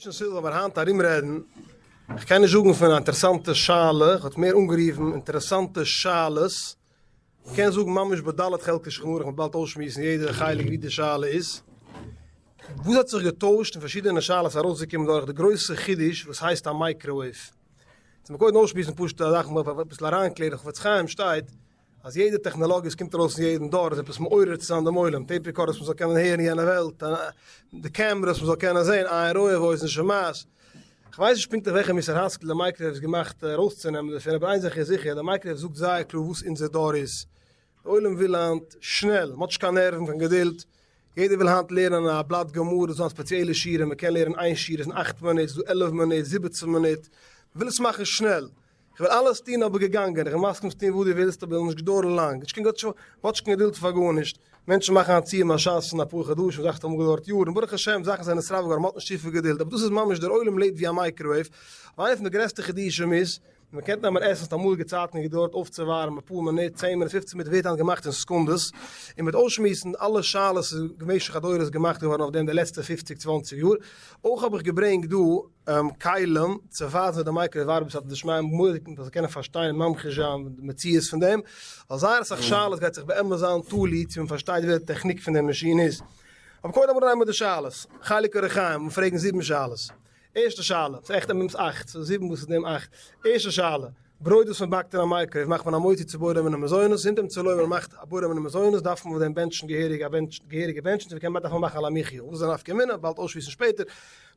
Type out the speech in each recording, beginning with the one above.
אייבערשטנ'ס הילף וועלן מיר היינט ארומרעדן, איך קען נישט זאגן פון א אינטערעסאנטע שאלה, איך האב מער אנגערופן אינטערעסאנטע שאלות, מ'קען זאגן ממש בד' חלקי שולחן ערוך, מ'וועט באלד אויסשמועסן יעדע חלק ווי די שאלה איז, וואס האט זיך געטוישט און פארשידענע שאלות ארויסגעקומען דורך די גרויסע חידוש וואס הייסט א microwave. צו מיר קודם אויסשמועסן פשוטע זאכן, אביסל אריינקלערן, חפץ חיים שטייט אז יעדע טעכנאלאגיע וואס קומט ארויס אין יעדן דור איז עפעס מעורר צו זיין דעם עולם, tape recorders מען זאל קענען הערן יענע וועלט, די cameras מען זאל קענען זען, עין רואה ואוזן שומעת. כ'ווייס נישט פונקטליך וועלכע מוסר השכל די microwave איז געמאכט ארויסצונעמען דערפון, אבער איין זאך איז זיכער, די microwave זאגט זייער קלאר וואס אונזער דור איז. די עולם וויל היינט שנעל, מען האט נישט קיין נערוון, קיין געדולד, יעדער וויל היינט לערנען א בלאט גמרא, ס'איז דא א ספעציעלע שיעור, מען קען לערנען איין שיעור איז אין אכט מינוט, ס'איז דא 11 מינוט, 17 מינוט, מען וויל עס מאכן שנעל. איך וועל אלעס טון אבער געגאנגען, איך בין מסכים צו טון וואס דו ווילסט אבער זאל נישט געדויערן לאנג, נישט קיין גאט מ'האט נישט קיין געדולד פאר גארנישט, מענטשן מאכן א ציום הש"ס אין אפאר חדשים, זאכן האט אמאל געדויערט יארן, ברוך השם זאכן זענען נתרבה געווארן, מ'האט נישט צופיל געדולד, אבער דאס איז ממש דער עולם לעבט ווי א microwave, אבער איינע פון די גרעסטע חידושים איז, מען קען נעמען עסן, ס'האט אמאליגע צייטן געדויערט אויפצואווארעמען אפאר מינוט, צען מינוט, פופצן מינוט, ווערט היינט געמאכט אין סעקונדעס, און מ'וועט אויסשמועסן אלע שאלות איז במשך הדורות געמאכט געווארן אויף דעם די לעצטע פופציג צוואנציג יאר, אויך האב איך געברענגט דא. כלים צו ווייזן ווי די microwave ארבעט בסייעתא דשמיא מורא'דיג מען זאל קענען פארשטיין און ממחיש זיין די מציאות פון דעם, ווייל זייער אסאך שאלות גייט זיך באמת זיין תלוי צו מען פארשטייט ווי די טעכניק פון די מאשין איז. אבער קודם לאמיר אנהייבן מיט די שאלות. חלק אורח חיים, מיר פרעגן זיבן שאלות. ערשטע שאלה, ס'איז עכט אמת אכט, ס'איז זיבן וואס איז דעם אכט. ערשטע שאלה, ברויט וואס מען באקט אין א microwave מאכט מען א מוציא צו בורא מיני מזונות, זינט דעם צו לוי' מען מאכט א בורא מיני מזונות דארף מען אויף דעם בענטשן געהעריג א געהעריגע בענטשן צו מען קען דארף מען מאכן על המחיה, וואס איז א נפקא מינה, באלד אויסשמועסן שפעטער.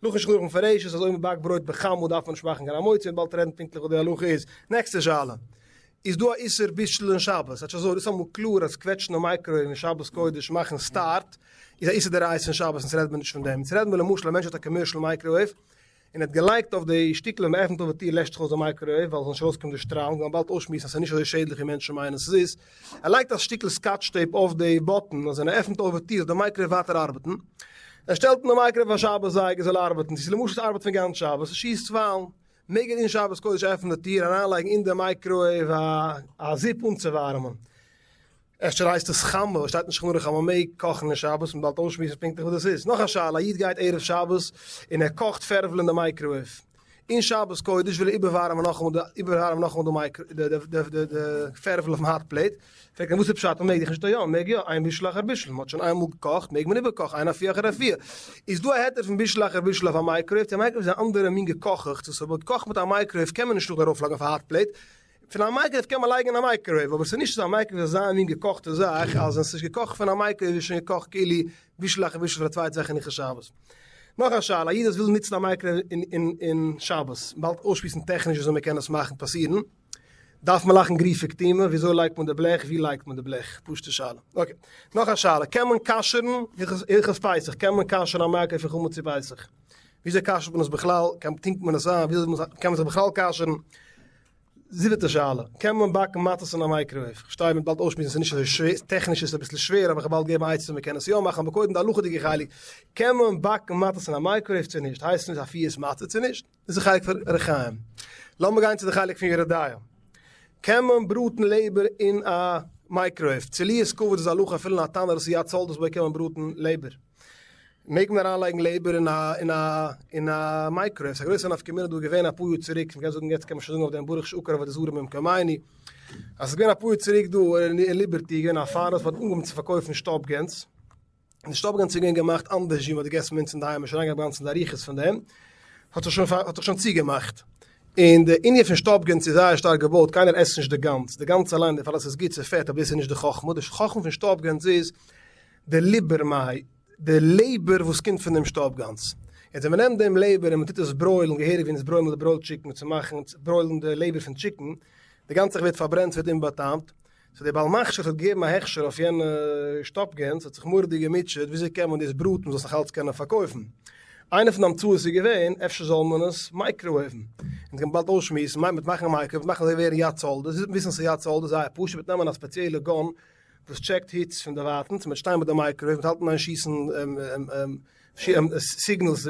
נאכן שולחן ערוך מפרשת אז אויב מען באקט ברויט בחמה דארף מען נישט מאכן קיין המוציא און באלד רעדן פונקטליך וואס די הלכה איז. נעקסטע שאלה. איז דא א איסור בישול אין שבת? ס'הייסט אזוי, דאס איז אמאל קלאר אז קוועטשן די microwave אין שבת קודש מאכן start איז א איסור דאורייתא אין שבת אונז רעדט מען נישט פון דעם. אונז רעדן מיר למשל א מענטש האט א commercial microwave און ער האט געלייגט אויף די שטיקל ווען מען עפנט אויף די טיר לעשט זיך אויס די microwave ווייל ס'זאל נישט ארויסקומען די שטראלן, מ'וועט באלד אויסשמועסן אז ס'איז נישט אזוי שעדליך ווי מענטשן מיינען ס'איז. ער לייגט א שטיקל scotch tape אויף די button אז ווען ער עפנט אויף די טיר זאל די microwave ווייטער ארבעטן. ער שטעלט אין די microwave א שבת זייגער זאל ארבעטן, צו ס'איז למשל ס'ארבעט פון גאנץ שבת, ס'שיסט פאלן, מעג ער אין שבת קודש עפענען די טיר אריינלייגן אין די microwave א זופ אנצואווארעמען. אפשר הייסט עס חמה, וואס שטייט אין שולחן ערוך אז מען מעג קאכן אין שבת, מען באלד אויסשמועסן פונקטליך וואס דאס איז. נאך א שאלה, א איד גייט ערב שבת און ער קאכט פערוול אין די microwave, אין שבת קודש וויל ער איבערווארעמען נאכאמאל די איבערווארעמען נאכאמאל די די די פערוול אויפן hot plate, פרעגט אים וואס איז פשט מען מעג דאך נישט? יא מען מעג יא, אין בישול אחר בישול, מען האט שוין איינמאל געקאכט מעג מען איבערקאכן, אין אפיה אחר אפיה. איז דא א היתר פון בישול אחר בישול אויף א microwave? צו א microwave איז א אנדערע מין געקאכעכטס וואס אויב מען קאכט מיט א microwave קען מען נישט נאכדעם ארויפלייגן אויף א hot plate, פון א microwave קען מען לייגן אין א microwave, אבער ס'איז נישט אזא microwave איז אזא מין געקאכטע זאך אז ווען ס'איז געקאכט פון א microwave איז שוין געקאכט כאילו בישול אחר בישול פאר א צווייטע זאך אין הלכות שבת. נאך א שאלה, א איד וואס וויל נוצן א microwave אין שבת, באלד אויסשמועסן טעכניש וויאזוי מ'קען עס מאכן פאסירן, דארף מען לאכן גריפה קטימה, וויאזוי לייגט מען די בלעך, ווי לייגט מען די בלעך, פשוטע שאלה. okay. נאך א שאלה, קען מען כשר'ן הלכות פסח, קען מען כשר'ן א microwave פון חמץ צו פסח? וויאזוי כשר'ט מען עס בכלל? קען טונקט מען עס איין? וויאזוי קען מען זיך בכלל כשר'ן? זיבעטע שאלה, קען מען באקן מצות אין א microwave? כ'פארשטיי מ'וועט באלד אויסשמועסן ס'איז נישט אזוי שווער, טעכניש איז עס אביסל שווער אבער כ'וועל באלד געבן עצות ווי מ'קען עס יא מאכן, אבער קודם די הלכה'דיגע חלק, קען מען באקן מצות אין א microwave צו נישט? הייסט עס אפיית מצה צו נישט? דאס איז חלק פון אורח חיים. לאמיר גיין צו די חלק פון יורה דעה. קען מען בראטן לעבער אין א microwave? צליית כבד איז הלכה אפילו אין א תנור וואס איז יד סולדת בו קען מען בראטן לעבער. מעג מען אריינלייגן לעבער אין א אין א אין א microwave? ס'איז א גרויסע נפקא מינה דא געווען אפאר יאר צוריק, מ'קען זאגן יעצט קען מען שוין זאגן אויף דעם ברוך שעקר עבודה זרה ממקומינו, אז ס'איז געווען אפאר יאר צוריק דא אין ליבערטי איז געווען א פארם וואס מ'האט אנגעהויבן צו פארקויפן שטאפ גענז, און די שטאפ גענז איז געווען געמאכט אנדערש ווי מ'האט געגעסן ביי אונז אינדערהיים, מ'איז שוין אריינגעגאנגען גאנץ אין די אריכות פון דעם, האט זיך שוין האט זיך שוין צוגעמאכט. און די ענין פון שטאפ גענז איז זייער שטארק געבויט, קיינער עסט נישט די גאנז, די גאנז אליין דערפאר אז ס'איז גוט ס'איז פעט אבער דאס איז נישט די חכמה, די חכמה פון שטאפ גענז איז די ליבער-מיי, די לעבער וואס קומט פון דעם שטאפ גאנז. יעצט ווען מ'נעמט דעם לעבער און מ'טוט עס ברוילן געהעריג ווי אונז ברוילן די broiled chicken צו מאכן ברוילן די לעבער פון chicken, די גאנצע זאך ווערט פארברענט ס'ווערט אומבאטעמט, so דער בעל מכשיר וואס האט געגעבן א הכשר אויף יענע שטאפ גענז האט זיך מורא'דיג געמוטשעט וויאזוי קען מען דאס בראטן מ'זאל עס נאך אלץ קענען פארקויפן. איינע פון די המצאות איז געווען אפשר זאל מען עס מייקראוועיוון. אונז גייען באלד אויסשמועסן, מיינט מיט מאכן א microwave, מאכן אזוי ווערן יד סולדת, וויאזוי וויסן ס'איז יד סולדת זייער פשוט, מ'וועט נעמען א ספעציעלע gun וואס טשעקט היץ פון דערווייטענס, מ'וועט שטיין ביי די microwave, מ'וועט האלטן איין שיסן signals,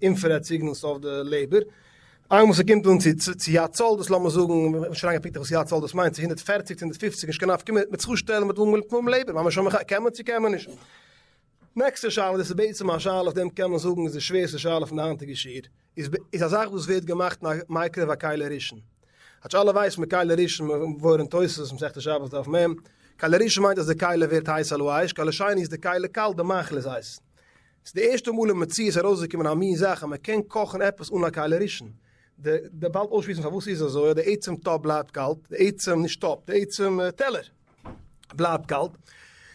infrared signals אויף די לעבער, איינמאל ס'קומט אן צו יד סולדת, לאמיר זאגן, מ'וועט נישט אריינגיין פונקטליך וואס יד סולדת מיינט, צו 140 צו 150, נישט קיין נפקא מינה, מ'וועט זיך אפשטעלן מיט ווארעמע לעבער, ממש קען מען צו קען מען נישט. נעקסטע שאלה, דאס איז בעצם א שאלה אויף דעם קען מען זאגן איז די שווערסטע שאלה פון די היינטיגע שיעור, איז איז א זאך וואס ווערט געמאכט אין א מייקראוועיוו א כלי ראשון. כאטש אלע ווייסן מכלי ראשון מבואר אין תוס' מסכת שבת דף מ', כלי ראשון מיינט אז די כלי ווערט הייס על האש, כלי שני איז די כלי קאלט די מאכל איז הייס. ס'איז די ערשטע מאל אין מציאות ארויסגעקומען א מין זאך אז מ'קען קאכן עפעס אן א כלי ראשון. די די באלד אויסשמועסן פארוואס איז אזוי אז די עצם טאפ בלייבט קאלט, די עצם, נישט טאפ, די עצם טעלער בלייבט קאלט,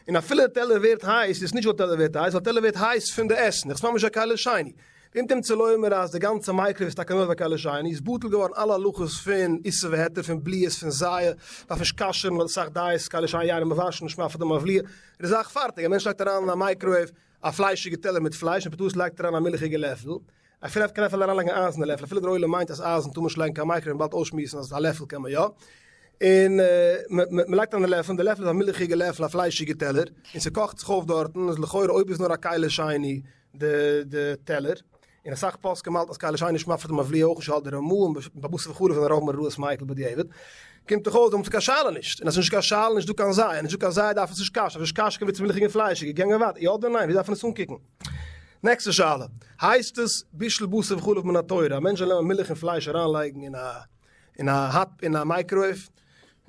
און אפילו די טעלער ווערט הייס איז נישט ווייל טעלער ווערט הייס, ווייל טעלער ווערט הייס פון די עסן, איך ממש א כלי שני. ואם תמצא לומר אז די גאנצע מייקראוועיוו איז טאקע נאר א כלי שני, איז בטל געווארן אלע הלכות פון איסור והיתר פון בליעות פון זיעה, דארף נישט כשר'ן ווייל אסאך דעות כלי שני אינו מבשל נישט מפריד ומבליע, איז די זאך פארטיג, א מענטש לייגט אריין אין א מייקראוועיוו א פליישיגע טעלער מיט פלייש און בטעות לייגט אריין א מילכיגע לעפל, אפילו קען אפילו אריינלייגן א אייזענע לעפל אפילו דער עולם מיינט אז אייזן טאר מען נישט לייגן קיין מייקראוועיוו באלד אויסשמועסן אז א לעפל קען מען יא, און מען לייגט אריין די לעפל און די לעפל איז א מילכיגע לעפל א פליישיגע טעלער און ס'קאכט זיך אויף דארטן איז לכאורה אויב איז נאר א כלי שני די די טעלער, און אסאך פוסקים האלטן אז כלי שני נישט מפריד ומבליע אויך נישט האלט די רמא און בבשר וחלב זענען רוב מראות מיקל בדיעבד, קומט דאך אויס דעמאלטס איז קיין שאלה נישט, און אז ס'איז נישט קיין שאלה נישט דא קיין זיעה, נישט דא קיין זיעה דארף עס נישט כשר'ן, נישט כשר'ן ווערט עס מילכיג און פליישיג, געגאנגען ווייטער, יא אדער ניין, ווי דארף מען עס אנקוקן? נעקסטע שאלה, הייסט עס בישול בשר וחלב מן התורה, א מענטש זאל נעמען מילך און פלייש אריינלייגן אין א אין א האט אין א מייקראוועיוו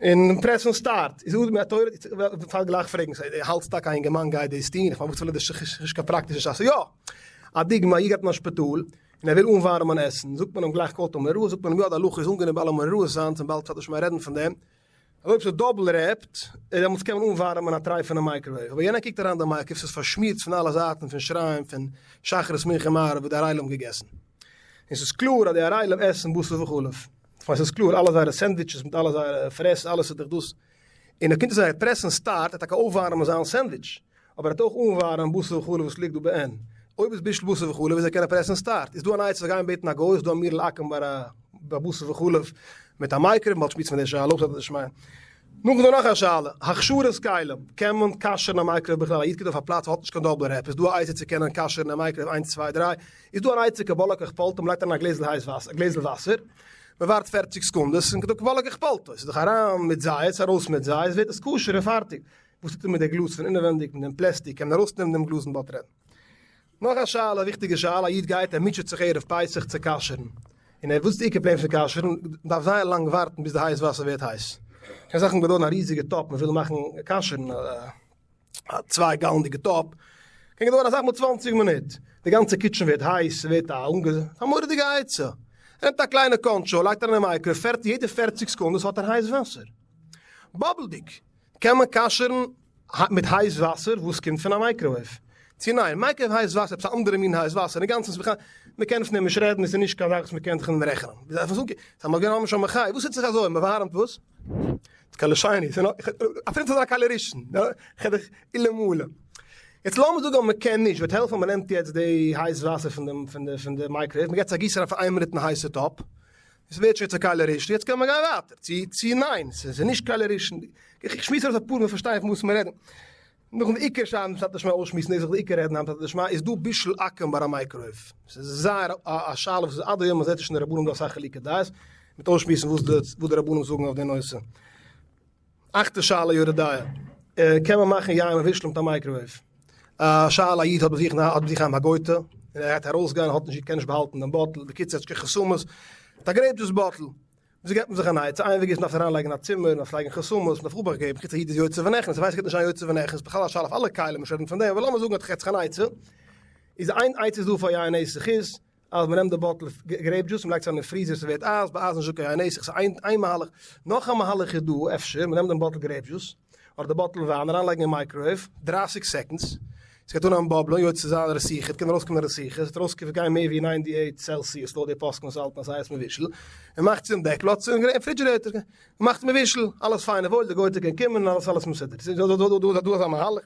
און פרעסן start, איז אסור מן התורה, כ'וועל גלייך פרעגן, האלטסט טאקע א אינגערמאן גייט דאס טון, איך מיין וואס וויל ער דאס נישט קיין פראקטישע שאלה, יא! א דוגמא, א איד גייט אין א שפיטאל און ער וויל אנווארעמען עסן, זאגט מען אים גלייך call ט א מוראה, זאגט מען אים יא די הלכה איז אנגענומען ביי אלע מוראות היינט און באלד וועט מען שוין רעדן פון דעם, אז אויב ס'איז double wrapped, דעמאלטס קען מען אנווארעמען א טרייפענע מייקראוועיוו, אבער יענער קוקט אריין די מייקראוועיוו, ס'איז פארשמירט פון אלע זייטן פון שריים פון שחרית מנחה מעריב וואס די ערלים האבן געגעסן, און ס'איז קלאר אז די ערלים עסן בשר וחלב, כ'מיין ס'איז קלאר אלע זייערע סענדוויטשעס מיט אלע זייערע פרעס אלעס איז דאך דאס, און ער קומט און זיי פרעסן start ער טאקע אויפווארעמען זיין סענדוויטש, אבער ער האט אויך אנווארעם בשר וחלב וואס ליגט דא בעין. אויב איז בישול בשר וחלב וויאזוי קען ער פרעסן start? איז דא אן עצה זאל גיין בעטן א גוי? איז דא א מירל עכו"ם ביי א בשר וחלב מיט א מייקראוועיוו? באלד שמועסן מיר די שאלה אויך דאס שמעון. נאכדעם איז דא נאך א שאלה, הכשרת כלים, קען מען כשר'ן א מייקראוועיוו בכלל? א איד קומט אויף א פלאץ האט נישט קיין double wrap, איז דא א עצה צו קענען כשר'ן א מייקראוועיוו איינס צוויי דריי? איז דא אן עצה כבולעו כך פולטו, מ'לייגט אריין א גלעזל הייס וואסער, א גלעזל וואסער, מ'ווארט פערציג סעקונדעס און כבולעו כך פולטו, ס'איז דאך אריין מיט זיי, ארויס מיט זיי, עס ווערט עס כשר און פארטיג. וואס טוט מען מיט די גלאז פון אינעווענדיג מיט דעם פלעסטיק קען מען ארויסנעמען דעם גלאז און באלד רעדן. נאך א שאלה, א וויכטיגע שאלה, א איד גייט ער מוטשעט זיך ערב פסח צו כשר'ן, און ער וואס איז די עיקר פלען פון כשר'ן, מען דארף זייער לאנג ווארטן ביז די הייס וואסער ווערט הייס, קען זאכן געדויערן א ריזיגע טאפ מען וויל מאכן כשר'ן א צוויי גאלנדיגע טאפ, קען געדויערן אסאך מאל צוואנציג מינוט, די גאנצע kitchen ווערט הייס, ס'ווערט א אנגע, א מורא'דיגע עצה, ער נעמט א קליינע קאנטשא לייגט אריין אין מייקראוועיוו, יעדע פערציג סעקונדעס האט ער הייס וואסער, באבלדיג. קען מען כשר'ן מיט הייס וואסער וואס קומט פון א מייקראוועיוו? צו ניין? מייקראוועיוו הייס וואסער עפעס א אנדערע מין הייס וואסער אינגאנצן ס'איז בכלל מ'קען פון דעם נישט רעדן עס איז נישט קיין זאך וואס מ'קען זיך רעכענען ס'איז אמאל געווען ממש א מחיה וואס טוט זיך אזוי מ'ווארעמט וואס? כלי שני אפילו ס'איז א כלי ראשון אלמלא יעצט לאמיר זאגן אז מ'קען נישט וועט העלפן אז מ'נעמט יעצט די הייס וואסער פון דעם פון די מייקראוועיוו מ'געט עס א גיס אריין פאר איין מינוט אין הייסע טאפ עס ווערט שוין צו כלי ראשון, יעצט קען מען גיין ווייטער, צו צו ניין, ס'איז נישט כלי ראשון, איך שמועס ארויס אפאר מיר פארשטייען פון וואס מיר רעדן, נאכן די עיקר שאלה וואס האט נישט מער אויסשמועסן דאס איז די עיקר רעדן היינט האט נישט מער, איז דא בישול עכו"ם ביי א מייקראוועיוו? ס'איז זייער א שאלה וואס איז עד היום הזה צווישן די רבנים דא אסאך חילוקי דעות, מיט אויסשמועסן וואס די וואס די רבנים זאגן אויף די נושא. אכטע שאלה יורה דעה, קען מען מאכן יין מבושל מיט א מייקראוועיוו? א שאלה א איד האט ביי זיך האט ביי זיך א גויטע, און ער גייט ארויסגיין האט נישט קען נישט באהאלטן דעם באטל, בקיצור האט נישט קיין חתימות, האט א grape juice באטל, וויאזוי געבט מען זיך אן עצה? איין וועג איז מ'דארף עס אריינלייגן אין א צימער, מ'דארף לייגן חתימות, מ'דארף אבאכט געבן, בקיצור א איד איז יוצא ונכנס, ער ווייסט ער גייט נישט זיין יוצא ונכנס, בכלל א שאלה אויף אלע כלים, נישט רעדן פון דעם, אבער לאמיר זאגן האט ער זיך אן עצה, איז איין עצה איז דא פאר יין נסך איז, אז מ'נעמט די באטל grape juice מ'לייגט עס אריין אין פריזער ס'ווערט אייז, ביי אייז נישט דא קיין נסך, ס'איז איין איין מהלך, נאך א מהלך איז דא אפשר מ'נעמט דעם באטל grape juice אדער די באטל וויין אריינלייגן אין מייקראוועיוו דרייסיג seconds, ס'גייט אנהייבן באבלען, יוצא זיין רתיחה, ס'קען ארויסקומען רתיחה, ס'וועט ארויסקומען גיין מער ווי ninety eight Celsius לויט די פוסקים וואס האלטן אז ס'הייסט מבושל, מ'מאכט צו דעם דעקל, לאזט עס אין refrigerator, מ'מאכט מבושל, אלעס פיין און וואויל, די גויטע קען קומען און אלעס אלעס מסודר, ס'איז דא אזא מהלך.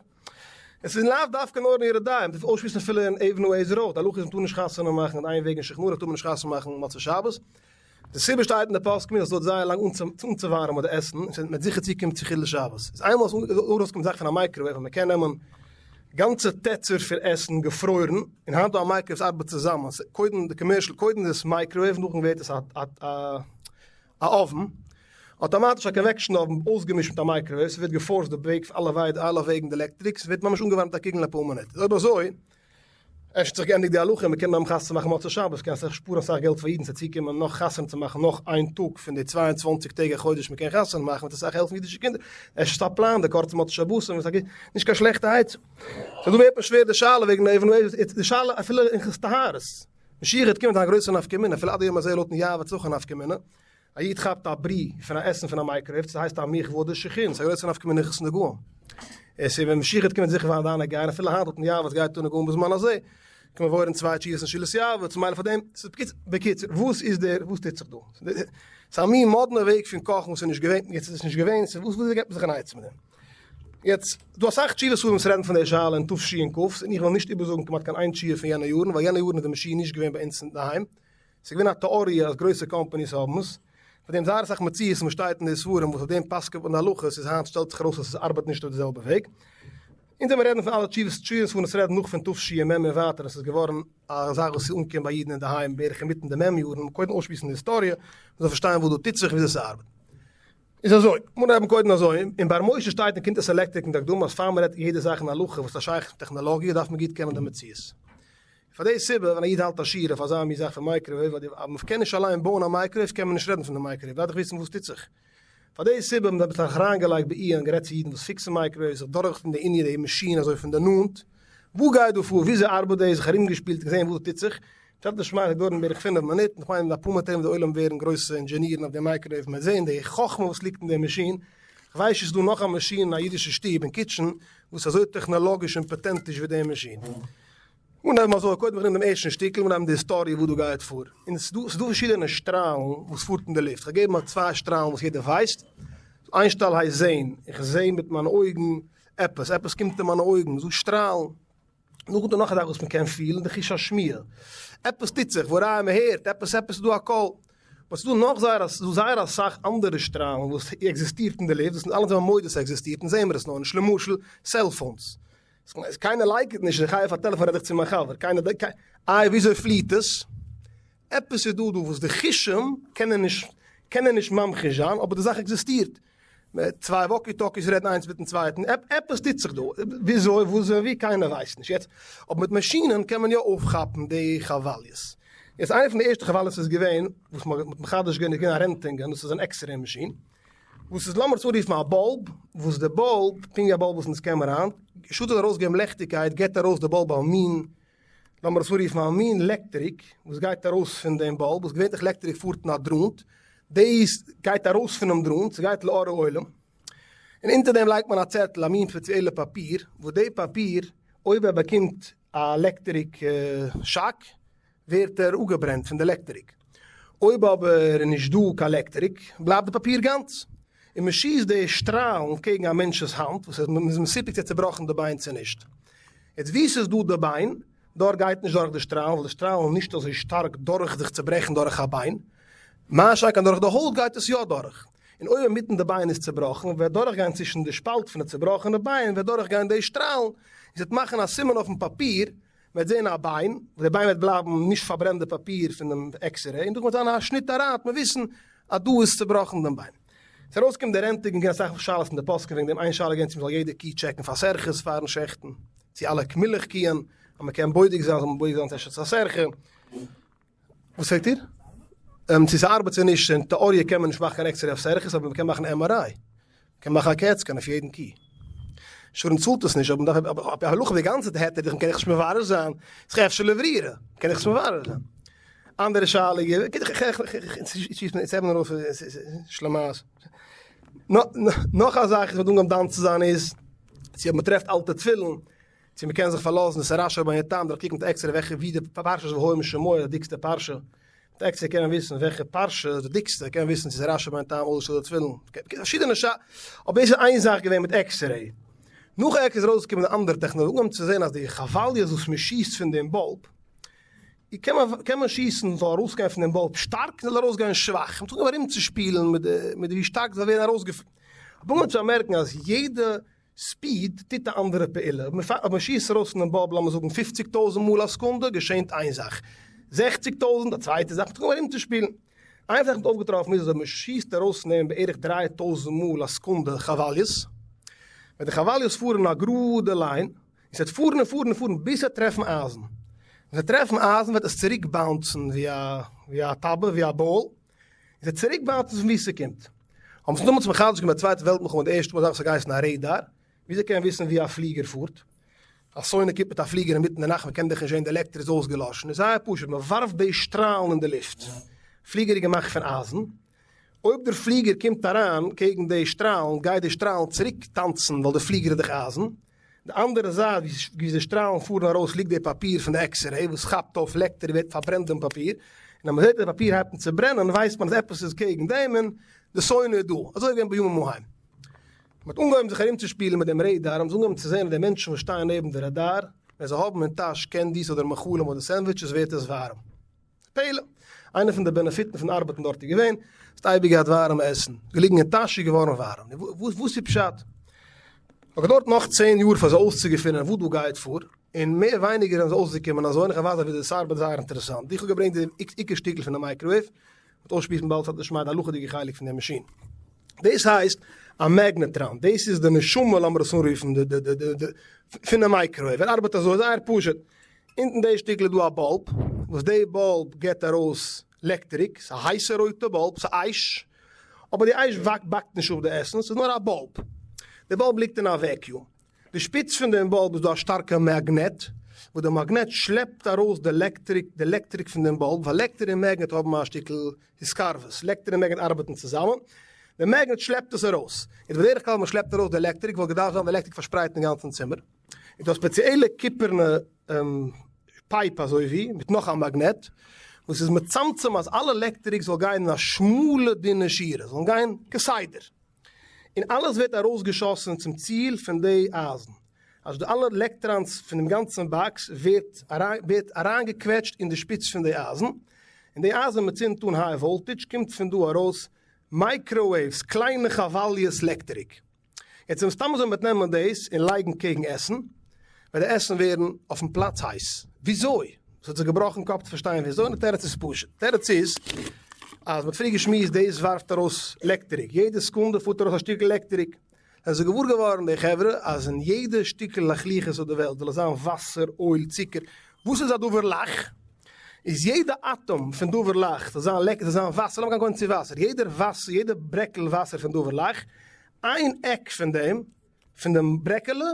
עס איז לאו דווקא נאר אין יורה דעה, מ'דארף אויסשמועסן אפילו אין אבן העזר אויך, די הלכה איז מ'טאר נישט חתונה מאכן אין איין וועג אין שולחן ערוך טאר מען נישט חתונה מאכן מוצאי שבת, די סיבה שטייט אין די פוסקים אז עס דויערט זייער לאנג אנצואווארעמען די עסן און ס'וועט זיכער צוקומען צו חילול שבת, איז איינמאל עס ארויסקומט זאך פון א מייקראוועיוו אז מ'קען נעמען גאנצע טעצער פון עסן געפרוירן, און היינט דא א מייקראוועיוו ס'ארבעט צוזאמען, קודם די commercial קודם איז עס מייקראוועיוו נאכדעם ווערט עס א א אויוון. אטאמאטיש א convection oven אויסגעמישט מיט א microwave, ס'ווערט געפארסט די וועג אלע אלע וועגן די עלעקטריק, ס'ווערט ממש אנגעווארעמט א קוגל אין אפאר מינוט. איז אויב אזוי, אפשר האט זיך געענדיגט די הלכה, מ'קען נאר חתונה מאכן מוצאי שבת, קען אסאך שפארן אסאך געלט פאר אידן צו צוקומען נאך חתונה צו מאכן נאך איין טאג פון די 22 טעג א חודש מ'קען חתונה מאכן וועט אסאך העלפן אידישע קינדער, אפשר איז א פלאן די קורצע מוצאי שבתים, נישט קיין שלעכטע עצה. סאו דא ווערט מיר שווער די שאלה וועגן אבן העזר, די שאלה אפילו אין הלכות טהרות, משיח וועט קומען מיט א גרויסע נפקא מינה, אפילו עד היום הזה לויטן יעבץ אויך א נפקא מינה, א איד כאפט א ברי פון א עסן פון א microwave, ס'הייסט א מיך וואדער שכין, ס'איז א גרויסע נפקא מינה הלכות נגעים. עס איז ווען משיח וועט קומען זיכער וועלן דיינע גיין, אפילו היינט לויטן יעבץ גייט אן נגעים בזמן הזה, קען מען וואוירן צוויי תשובות אין שאילת יעבץ, מילא פאר דעם, ס'איז בקיצור, בקיצור, וואס איז דער, וואס טוט זיך דא? ס'איז א מין מאדנע וועג פון קאכן וואס איז נישט געווען, יעצט איז עס נישט געווען, ס'איז וואס וואס געבט מען זיך אן עצה מיט דעם? יעצט, דא אסאך תשובות ספרים וואס רעדן פון די שאלה אין תש"כ, און איך וועל נישט איבערזאגן כמעט קיין איין תשובה פון יענע יארן, ווייל יענע יארן איז די מאשין נישט געווען ביי אונז אינדערהיים, ס'איז געווען א טעאריע אז גרויסע companies האבן עס, פאר דעם זייער אסאך מציאות וואס שטייט אין די ספרים וואס אויף דעם פסק'עט מען די הלכות איז היינט שטעלט זיך ארויס אז עס ארבעט נישט אויף די זעלבע וועג. אונז וועלן רעדן פון אלע תשובות תשובות ספרים וואס רעדן נאך פון תש"מ און ווייטער און ס'איז געווארן א זאך וואס איז אנגעקומען ביי אידן אינדערהיים בערך אינמיטן די מ' יארן, קודם אויסשמועסן די היסטאריע, מ'זאל פארשטיין וואס דא טוט זיך און וויאזוי ס'ארבעט. איז אזוי, מיר האבן קודם אזוי, אין באר משה שטייט אין קונטרס עלעקטריק אין די הקדמה אז פאר מ'רעדט יעדע זאך אין הלכה וואס האט א שייכות מיט טעכנאלאגיע דארף מען גוט קענען די מציאות. פאר די סיבה ווען א איד האלט א שיעור אויף אזא מין זאך פון microwave ווייל אז מ'קען נישט אליין בויען א microwave קען מען נישט רעדן פון די microwave דארף דאך וויסן וואס טוט זיך. פאר די סיבה האבן זיי זיך אריינגעלייגט בעיון גערעדט צו אידן וואס פיקסן microwaves זיך דורכטון די ענין די מאשין אזוי פון די נאנט וואס גייט דא פאר וויאזוי ארבעט דאס זיך ארומגעשפילט און געזען וואס דא טוט זיך ס'וועט נישט מאכן דויערן בערך פינף מינוט, איך מיין אין אפאר מינוט ארום וועט די עולם ווערן גרויסע אינדזשענירן אויף די microwave, מ'וועט זען די חכמה וואס ליגט אין די מאשין, כ'ווייס נישט צו ס'איז דא נאך א מאשין אין א אידישע שטוב אין kitchen וואס איז אזוי טעכנאלאגיש און פאטענטיש ווי די מאשין. אנהייבן אזוי, קודם איך נעם דעם ערשטן שטיקל, אנהייבן די היסטאריע וואס דא גייט פאר, און ס'איז דא ס'איז דא פארשידענע שטראלן וואס פארט אין די לופט, כ'האב געגעבן צוויי שטראלן וואס יעדער ווייסט, איין שטראל הייסט זען, איך זע מיט מיינע אויגן עפעס, עפעס קומט אין מיינע אויגן, ס'איז דא שטראלן. נאכדעם דא נאך א זאך וואס מען קען פילן, די חוש השמיעה. עפעס טוט זיך, והראיה מען הערט עפעס, עפעס איז דא א קול. באט ס'איז דא נאך זייער ס'איז דא זייער אסאך אנדערע שטראלן וואס עקזיסטירט אין די לופט, וואס אונז אלע זענען מודה ס'עקזיסטירט, אונז זעען מיר עס נאר נישט. למשל, cellphones. קיינער לייקענט נישט, איך הייב אויף א טעלעפאן רעד איך צו מיין חבר, קיינער, איי וויאזוי פליעט עס? עפעס איז דא דא וואס די חושים קענען נישט קענען נישט ממחיש זיין, אבער די זאך עקזיסטירט. צוויי walkie talkies רעדן איינס מיטן צווייטן, עפעס טוט זיך דא, וויאזוי, וואס און ווי, קיינער ווייסט נישט יעצט, אבער מיט מאשינען קען מען יא אויפכאפן די כוואליעס. יעצט איינע פון די ערשטע כוואליעס איז געווען, וואס מען האט מחדש געווען איז געווען א רענטגען, דאס איז אן X-ray מאשין, וואס איז לאמיר עס אנרופן א bulb, וואס די bulb, פונקט ווי א bulb וואס אונז קען מיר היינט, שטאט ארויסגעבן לעכטיגקייט געבט ארויס די bulb א מין לאמיר עס אנרופן א מין לעקטעריק וואס גייט ארויס פון דעם bulb, וואס געווענליך לעקטעריק פארט אין א דראנט, דאס גייט ארויס פונעם דראנט, ס'גייט לאור העולם, און אונטער דעם לייגט מען א צעטל, א מין ספעציעלע פאפיר, וואס די פאפיר, אויב ער באקומט א לעקטעריק שאק, ווערט ער אפגעברענט פון די לעקטעריק. אויב אבער איז נישט דא קיין לעקטעריק, בלייבט די פאפיר גאנץ. און מען שיסט די שטראלן קעגן א מענטש'ס האנט, וואס מען איז מסופק צו ער האט צעבראכן די ביין צו נישט. יעצט וואו ס'איז דא די ביין, דארט גייט נישט דורך די שטראלן, ווייל די שטראלן נישט אזוי שטארק דורך זיך צעברעכן דורך א ביין, מה שאין כן דורך די הויט גייט עס יא דורך. און אויב אינמיטן די ביין איז צעבראכן, וועט דורכגיין צווישן די שפאלט פון די צעבראכענע ביין וועט דורכגיין די שטראלן, און ס'וועט מאכן א סימן אויפן פאפיר, מ'וועט זען א ביין, וואס די ביין וועט בלייבן נישט פארברענט די פאפיר פון דעם X-ray, און דאך וועט זיין א שניט אריין, וועט מען וויסן אז דא איז צובראכן דעם ביין. ס'איז ארויסגעקומען די רענטגען געווען אסאך שאלות פון די פוסקים וועגן דעם, איין שאלה געווען צו מ'זאל יעדע קי טשעקן פאר סירכות פארן שעכטן, צו אלע מילך קיען, אז מ'קען בודק זיין זאל מען בודק זיין צו עס איז א סירכא. וואס פרעגט איר? צו ס'ארבעט צו נישט, אין טעאריע קען מען נישט מאכן קיין X-ray אויף סירכות אבער מ'קען מאכן MRI. מ'קען מאכן א CAT scan אויף יעדן קי. אינשורענס צאלט עס נישט אבער מ'דארף אבער על פי הלכה די גאנצע היתר דיך קען איך נישט מברר זיין, ס'איז אפשר לברירה, קען איך עס מברר זיין. אנדערע שאלה נאך א זאך איז מ'האט אנגעהויבן דן צו זיין איז צו אויב מ'טרעפט אלטע תפילין צו מ'קען זיך פארלאזן עס איז רשי רבינו תם דורך קוקן מיט עקסטערע וועלכע ווי די פרשת והיה אם שמוע די דיקסטע פרשה מיט עקסטער קען מען וויסן וועלכע פרשה איז די דיקסטע קען מען וויסן צו ס'איז רשי רבינו תם אדער של תפילין פארשידענע שאלות אבער דאס איז איין זאך געווען מיט X-ray נאך X איז ארויסגעקומען די אנדערע טעכנאלאגיע אנגעהויבן צו זען אז די כוואליעס וואס מ'שיסט פון דעם bulb קען מען קען מען שיסן זאל ארויסגיין פון דעם bulb שטארק זאל ארויסגיין שוואך מ'האט אנגעהויבן ארומצושפילן מיט די מיט ווי שטארק זאל ווערן ארויסגעפ האב אנגעהויבן צו באמערקן אז יעדע speed טוט א אנדערע פעולה, אויב מען שיסט ארויס פונעם bulb לאמיר זאגן פופציג טויזנט מאל א סעקונדע געשענט איין זאך, זעכציג טויזנט א צווייטע זאך, מ'האט אנגעהויבן ארומצושפילן. איין זאך מ'האט אויפגעטראפן איז אז אויב מ'שיסט ארויס פון אים בערך 3000 מאל א סעקונדע כוואליעס, וועט די כוואליעס פארן אין א גראדע line, און ס'וועט פארן און פארן און פארן ביז ס'וועט טרעפן אייזן. ווען ס'וועט טרעפן אייזן וועט עס צוריק bounce ן ווי א ווי א טאבע, ווי א באל, און ס'וועט צוריק bounce ן פון וואו ס'קומט. האבן זיי דעמאלטס מחדש געווען ביי די צווייטע וועלט מלחמה די ערשטע מאל אזא זאך וואס האט געהייסן א רעדאר, וויאזוי קען מען וויסן וואו א פליגער פארט? א שונא קומט מיט א פליגער אינמיטן די נאכט מען קען דאך נישט זען די לעקטער איז אויסגעלאשן איז זייער פשוט מען ווארפט די שטראלן אין די לופט פליגער איז געמאכט פון אייזן אויב דער פליגער קומט אריין קעגן די שטראלן גייט די שטראלן צוריק טאנצן ווייל די פליגער איז דאך אייזן די אנדערע זייט ווי די שטראלן פארן ארויס ליגט די פאפיר פון די עקסרעי וואס כאפט אויף לעקטער און ווערט פארברענט דעם פאפיר און אז מען זעט אז די פאפיר הייבט אן צו ברענען ווייסט מען אז עפעס איז קעגן דעם און די שונא איז דא אזוי איז געווען בימים ההם. מען האט אנגעהויבן זיך ארומצושפילן מיט דעם רעדאר, האבן זיי אנגעהויבן צו זען אז די מענטשן וואס שטייען נעבן די ראדאר, ווען זיי האבן אין טאש candies אדער מאכלים אדער sandwiches ווערט עס ווארעם. פלא! איינע פון די בענעפיטן פון ארבעטן דארט איז געווען, האסט אייביג געהאט ווארעמע עסן, געליגן אין טאש איז געווארן ווארעם. נו, וואס איז פשט? האט געדויערט נאך צען יאר פאר זיי אויסצוגעפינען וואס דא גייט פאר, און מער ווייניגער זענען זיי אויסגעקומען אזוי, און איך ווייז אויף ווי דאס ארבעט זייער אינטערעסאנט. איך האב געברענגט די עיקר שטיקל פון די microwave, מ'וועט אויסשמועסן באלד ס'האט נישט מיט די הלכה'דיגע חלק פון די מאשין. דאס הייסט א magnetron, דאס איז די נשמה לאמיר עס אנרופן די די די די פונעם microwave, ער ארבעט אזוי זייער פשוט, אונטן די שטיקל איז דא א bulb, וואס די bulb גיבט ארויס לעקטעריק, ס'איז א הייסע רויטע bulb, ס'איז אש, אבער די אש באקט נישט אפ די עסן, ס'איז נאר א bulb, די bulb ליגט אין א vacuum, די שפיץ פון דעם bulb איז דא א שטארקע מאגנעט, וואס די מאגנעט שלעפט ארויס די לעקטריק די לעקטריק פון דעם bulb, ווייל לעקטער און מאגנעט האבן א שטיקל התקרבות, לעקטער און מאגנעט ארבעטן צוזאמען, די מאגנעט שלעפט עס ארויס, איז בדרך כלל ווען מען שלעפט ארויס די לעקטריק וואלט געדארפט זיין די לעקטריק פארשפרייט אין גאנצן צימער, איז דא א ספעציעלע קופערנע pipe אזוי ווי מיט נאך א מאגנעט וואס איז מצמצם אז אלע לעקטריק זאל גיין אין א שמאלע דינע שורה, זאלן גיין כסדר. און אלעס ווערט ארויסגעשאסן צום ציל פון די אייזן, אז די אלע electrons פון דעם גאנצן box ווערט ווערט אריינגעקוועטשט אין די שפיץ פון די אייזן, און די אייזן מען צינדט אן high voltage קומט פון דא ארויס microwaves, קליינע כוואליעס לעקטעריק. יעצט ווען סתם אזוי מען וועט נעמען דאס און לייגן קעגן עסן, וועט די עסן ווערן אויפן פלאץ הייס. וויאזוי? עס האט זיך געבראכן קאפ צו פארשטיין וויאזוי, און די תירוץ איז פשוט. די תירוץ איז אז מען האט פריער געשמועסט דאס ווארפט ארויס לעקטעריק, יעדע סעקונדע פארט ארויס א שטיקל לעקטעריק. זענען זיי געוואר געווארן די חברה אז אין יעדע שטיקל לחלוחית אויף די וועלט, זאל עס זיין וואסער, אויל, צוקער, וואס איז א דבר לח, איז יעדע אטאם פון דבר לח, זאל זיין לעקטער, זאל זיין וואסער, לאמיר גיין קודם צו וואסער, יעדער וואסער, יעדע ברעקל וואסער פון דבר לח, איין עק פון דעם, פון דעם ברעקעלע,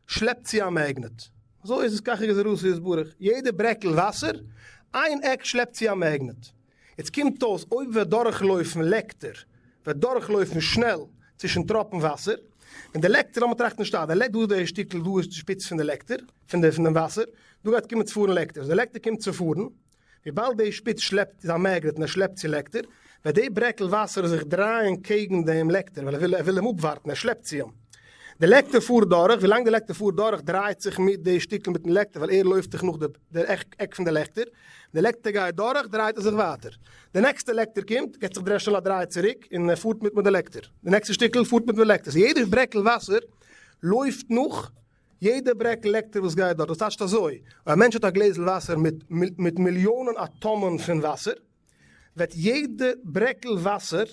שלעפט צו א מעגנעט. אזוי איז עס ככה גזירתו יתברך, יעדע ברעקל וואסער, איין עק שלעפט צו א מעגנעט. יעצט קומט אויס אויב וועט דורכלויפן לעקטער, וועט דורכלויפן שנעל צווישן טראפן וואסער, ווען די לעקטער, לאמיר טראכטן שטאט, די לעקטער, דא איז די שטיקל, דא איז די שפיץ פון די לעקטער, פון די פון דעם וואסער, דא גייט קומען צו פארן לעקטער, אז די לעקטער קומט צו פארן, וויבאלד די שפיץ שלעפט איז א מעגנעט און ער שלעפט צו לעקטער, וועט די ברעקל וואסער זיך דרייען קעגן דעם לעקטער ווייל ער וויל ער וויל אים אפווארטן, ער שלעפט צו אים. די לעקטער פארט דורך, ווילאנג די לעקטער פארט דורך דרייט זיך מיט די שטיקל מיטן לעקטער ווייל ער לויפט דאך נאך די די עק פון די לעקטער, די לעקטער גייט דורך דרייט ער זיך ווייטער. די נעקסטע לעקטער קומט, געט זיך דרעש שנעל א דריי צוריק און ער פארט מיט מיט די לעקטער. די נעקסטע שטיקל פארט מיט מיט די לעקטער. סאו יעדע ברעקל וואסער לויפט נאך יעדע ברעקל לעקטער וואס גייט דארט, דאס טייטשט אזוי, אויב א מענטש האט א גלעזל וואסער מיט מיט מיליאנען אטאמען פון וואסער, וועט יעדע ברעקל וואסער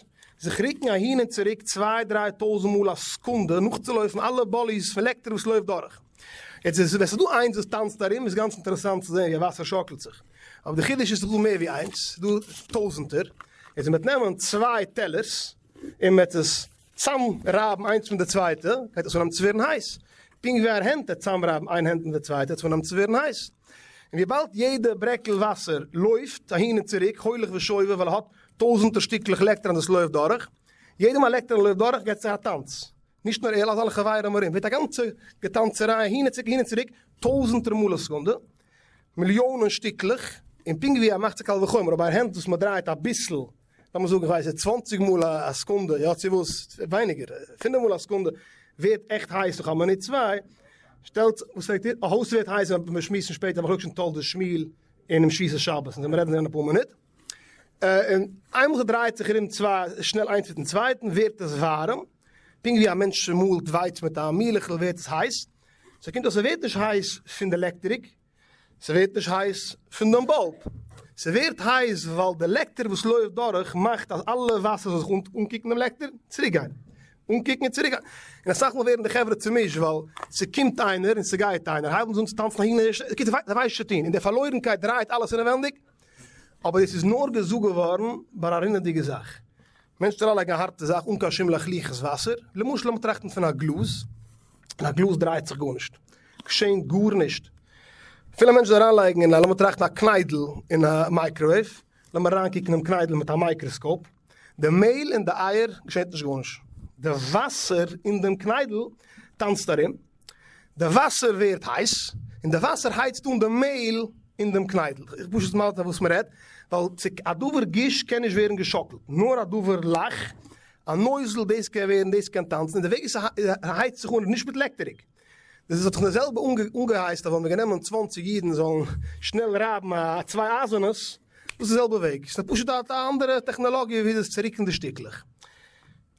זיך רוקן אהין און צוריק צוויי דריי טויזנט מאל א סעקונדע נאכצולויפן אלע באליס פון לעקטער וואס לויפט דורך. יעצט איז ווען ס'איז דא איינס וואס טאנצט ארום איז גאנץ אינטערעסאנט צו זען ווי א וואסער שאקלט זיך, אבער די חידוש איז ס'איז דא מער ווי איינס, ס'איז דא טויזנטער, יעצט ווען מ'וועט נעמען צוויי טעלערס און מ'וועט עס צאם רייבן איינס מיט די צווייטע, גייט עס אנהייבן צו ווערן הייס. פונקט ווי אייער הענט וועט צאם רייבן איין הענט מיט די צווייטע, וועט עס אנהייבן צו ווערן הייס. און וויבאלד יעדע ברעקל וואסער לויפט אהין און צוריק, הולך ושובע, ווייל ער האט טויזנטער שטיקלעך עלעקטראן וואס לויפט דורך, יעדע מאל עלעקטראן לויפט דורך געט זיך א טאנץ. נישט נאר ער, אלע חברים ארום, ווערט א גאנצע געטאנצעריי אהין און צוריק אהין און צוריק, טויזנטער מאל א סעקונדע, מיליאנען שטיקלעך, און פונקט ווי ער מאכט זיך קל וחומר, אבער אייער הענט וואס מען דרייט אביסל, לאמיר זאגן איך ווייס נישט צוואנציג מאל א סעקונדע, יא צו וואס, ווייניגער, פינף מאל א סעקונדע, ווערט עכט הייס נאך א מינוט צוויי, שטעלט, וואס פרעגט איר? א הויז ווערט הייס ווען מיר שמועסן שפעטער מחלוקת של תולדות שמואל אינעם שביתת שבת, און מיר רעדן אין אפאר מינוט, און איינמאל ס'דרייט זיך ארום צוויי שנעל איינס מיטן צווייטן ווערט עס ווארעם, פונקט ווי א מענטש מאלט ווייץ מיט א מילעכל ווערט עס הייס, סאו קומט אויס ס'ווערט נישט הייס פון די עלעקטריק, ס'ווערט נישט הייס פון דעם bulb. ס'ווערט הייס ווייל די לעקטער וואס לויפט דורך מאכט אז אלע וואסער זאל זיך אנקוקן דעם לעקטער, צוריק גיין. אנקוקן און צוריק גיין. און אסאך מאל ווערן די חברה צומישט ווייל ס'קומט איינער און ס'גייט איינער, הייבן זיי אן צו טאנצן אהין און אהער, בקיצור זיי ווייסן נישט צו טון, און די פארלוירנקייט דרייט אלעס אינעווענדיג. אבער דאס איז נאר געזאגט געווארן ביי א רינעדיגע זאך. מענטשן אריינלייגן א הארטע זאך אן קיין שום לחלוחית וואסער, למשל לאמיר טראכטן פון א גלאז, אין א גלאז דרייט זיך גארנישט, געשענט גארנישט. אפילו א מענטש זאל אריינלייגן אין א, לאמיר טראכטן א קניידל אין א microwave, לאמיר אריינקוקן דעם קניידל מיט א microscope, די מעהל און די אייער געשענט נישט גארנישט, די וואסער אין דעם קניידל טאנצט ארום, די וואסער ווערט הייס, און די וואסער הייצט אן די מעהל אין דעם קניידל. איך פשוט מסביר אויף וואס מען רעדט, ווייל צו א דבר גוש קען נישט ווערן געשאקלט, נאר א דבר לח, א נוזל, דאס קען ווערן, דאס קען טאנצן, און די וועג ווי ס'הייצט זיך אן איז נישט מיט לעקטעריק. דאס האט זיך די זעלבע אנגעהייצט אז ווען מ'האט גענומען 20 אידן זאלן שנעל רייבן א צוויי אייזענעס, דאס איז די זעלבע וועג, ס'איז פשוט א אנדערע טעכנאלאגיע ווי דאס צו רוקן די שטיקלעך.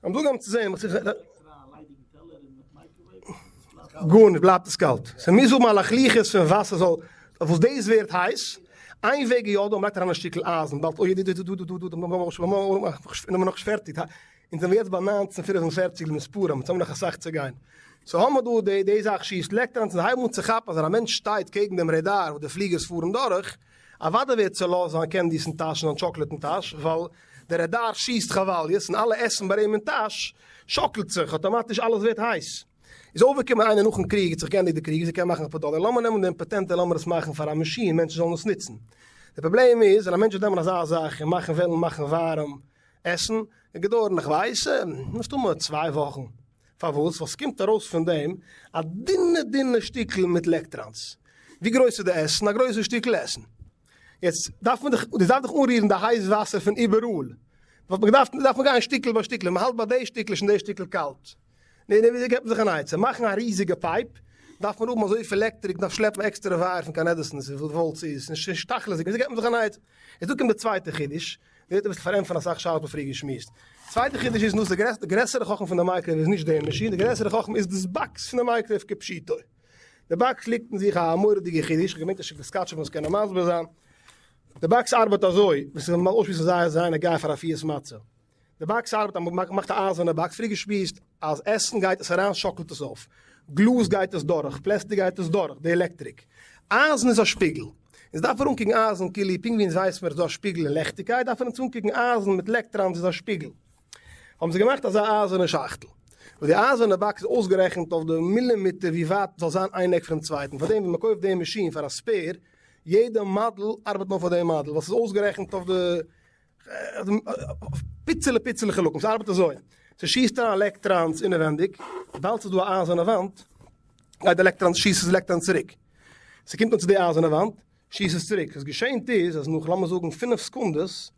האבן אנגעהויבן צו זען, גארנישט, בלייבט עס קאלט. ס'מוז האבן א לחלוחית פון וואסער זאל, וואס דאס ווערט הייס. איין וועג איז יא דא, מ'לייגט אריין א שטיקל אייזן, באלד אוי דא דא דא דא דא דא, מ'איז נאכנישט פערטיג, אונז זעמיר יעצט ביי 1945 למספרם, אונז האבן נאך אסאך צו גיין. so האמער דא די די זאך שיסט לעקטראנס און זיי הייבן אן צו כאפן אז ווען א מענטש שטייט קעגן דעם רעדאר וואס די פליגערס פארן דורך, אוודאי ווערט צולאזט זיין candies אין טאש און זיין טשאקלעט אין טאש, ווייל דער רעדאר שיסט כוואליעס און אלע עסן ביי אים אין טאש שאקלט זיך, אטאמאטיש אלעס ווערט הייס. איז אויפגעקומען איינער נאכן קריג, האט זיך געענדיגט די קריג, זיי קענען מאכן אפאר דאלער, לאמיר נעמען דעם פאטענט און לאמיר עס מאכן פאר א מאשין מענטשן זאלן עס נוצן. די פראבלעם איז ווען א מענטש וועט נעמען אזא זאך און מאכן וועלן מאכן ווארעם עסן, וועט געדויערן איך ווייס מסתמא צוויי וואכן. פארוואס? ווייל ס'קומט ארויס פון דעם א דינע דינע שטיקל מיט עלעקטראנס. ווי גרויס איז די עסן? א גרויסע שטיקל עסן. יעצט דארף מען דאך, דאס דארף דאך אנרירן די הייס וואסער פון איבעראל. וואלט מען געדארפט, דארף מען גיין שטיקל ביי שטיקל, מען האלט ביי די שטיקל איז שוין די שטיקל קאלט. נו, נו, וויאזוי געבט מען זיך אן עצה? מאכן א ריזיגע pipe, דארף מען האבן אזויפיל עלעקטריק, מ'דארף שלעפן עקסטערע wire פון Con Edison, וויפיל וואלט ס'איז, נישט תכלית'דיג, וויאזוי געבט מען זיך אן עצה? איז דא קומט די צווייטע חידוש, ווערט אביסל פארענטפערן אסאך שאלות וואס פריער געשמועסט. צווייטע חידוש איז נאס די גרעסערע חכמה פון די microwave איז נישט די מאשין, די גרעסערע חכמה איז דאס box פון די microwave כפשוטו. די box ליגט אין זיך א מורא'דיגע חידוש, כ'האב געמיינט אז שיקל סקאטשער וועט עס קענען מסביר זיין. די box ארבעט אזוי, ווען ס'זאל אמאל אויסשמועסן זייער זייער נוגע פאר אפיית מצה. די box ארבעט אז מ'מאכט א אייזערנע box, פריער געשמועסט אז עסן גייט עס אריין שאקלט עס אויף, גלאז גייט עס דורך, פלעסטיק גייט עס דורך, די עלעקטריק. אייזן איז א שפיגל. אונז דארף מיר אנקוקן אייזן כאילו פונקט ווי אונז ווייסן מיר איז דא א שפיגל אין לעכטיגקייט דארף מען אונז אנקוקן אייזן מיט עלעקטראנס איז א שפיגל. האבן זיי געמאכט אזא אייזערנע שאכטל. וואס די אייזערנע box איז אויסגערעכנט אויף די מילימיטער ווי ווייט זאל זיין איין עק פונעם צווייטן. פארדעם ווען מ'קויפט די מאשין פאר א spare, יעדע מאדעל ארבעט נאר פאר די מאדעל ווייל ס'איז אויסגערעכנט אויף די פיצעלע פיצעלע חלקים, ס'ארבעט אזוי, ס'שיסט אריין עלעקטראנס אינעווענדיג, וויבאלד ס'איז דא א אייזערנע וואנט, גייט די עלעקטראנס, שיסט עס עלעקטראנס צוריק, ס'קומט אן צו די אייזערנע וואנט, שיסט עס צוריק, וואס געשענט איז אז נאך לאמיר זאגן פינף סעקונדעס,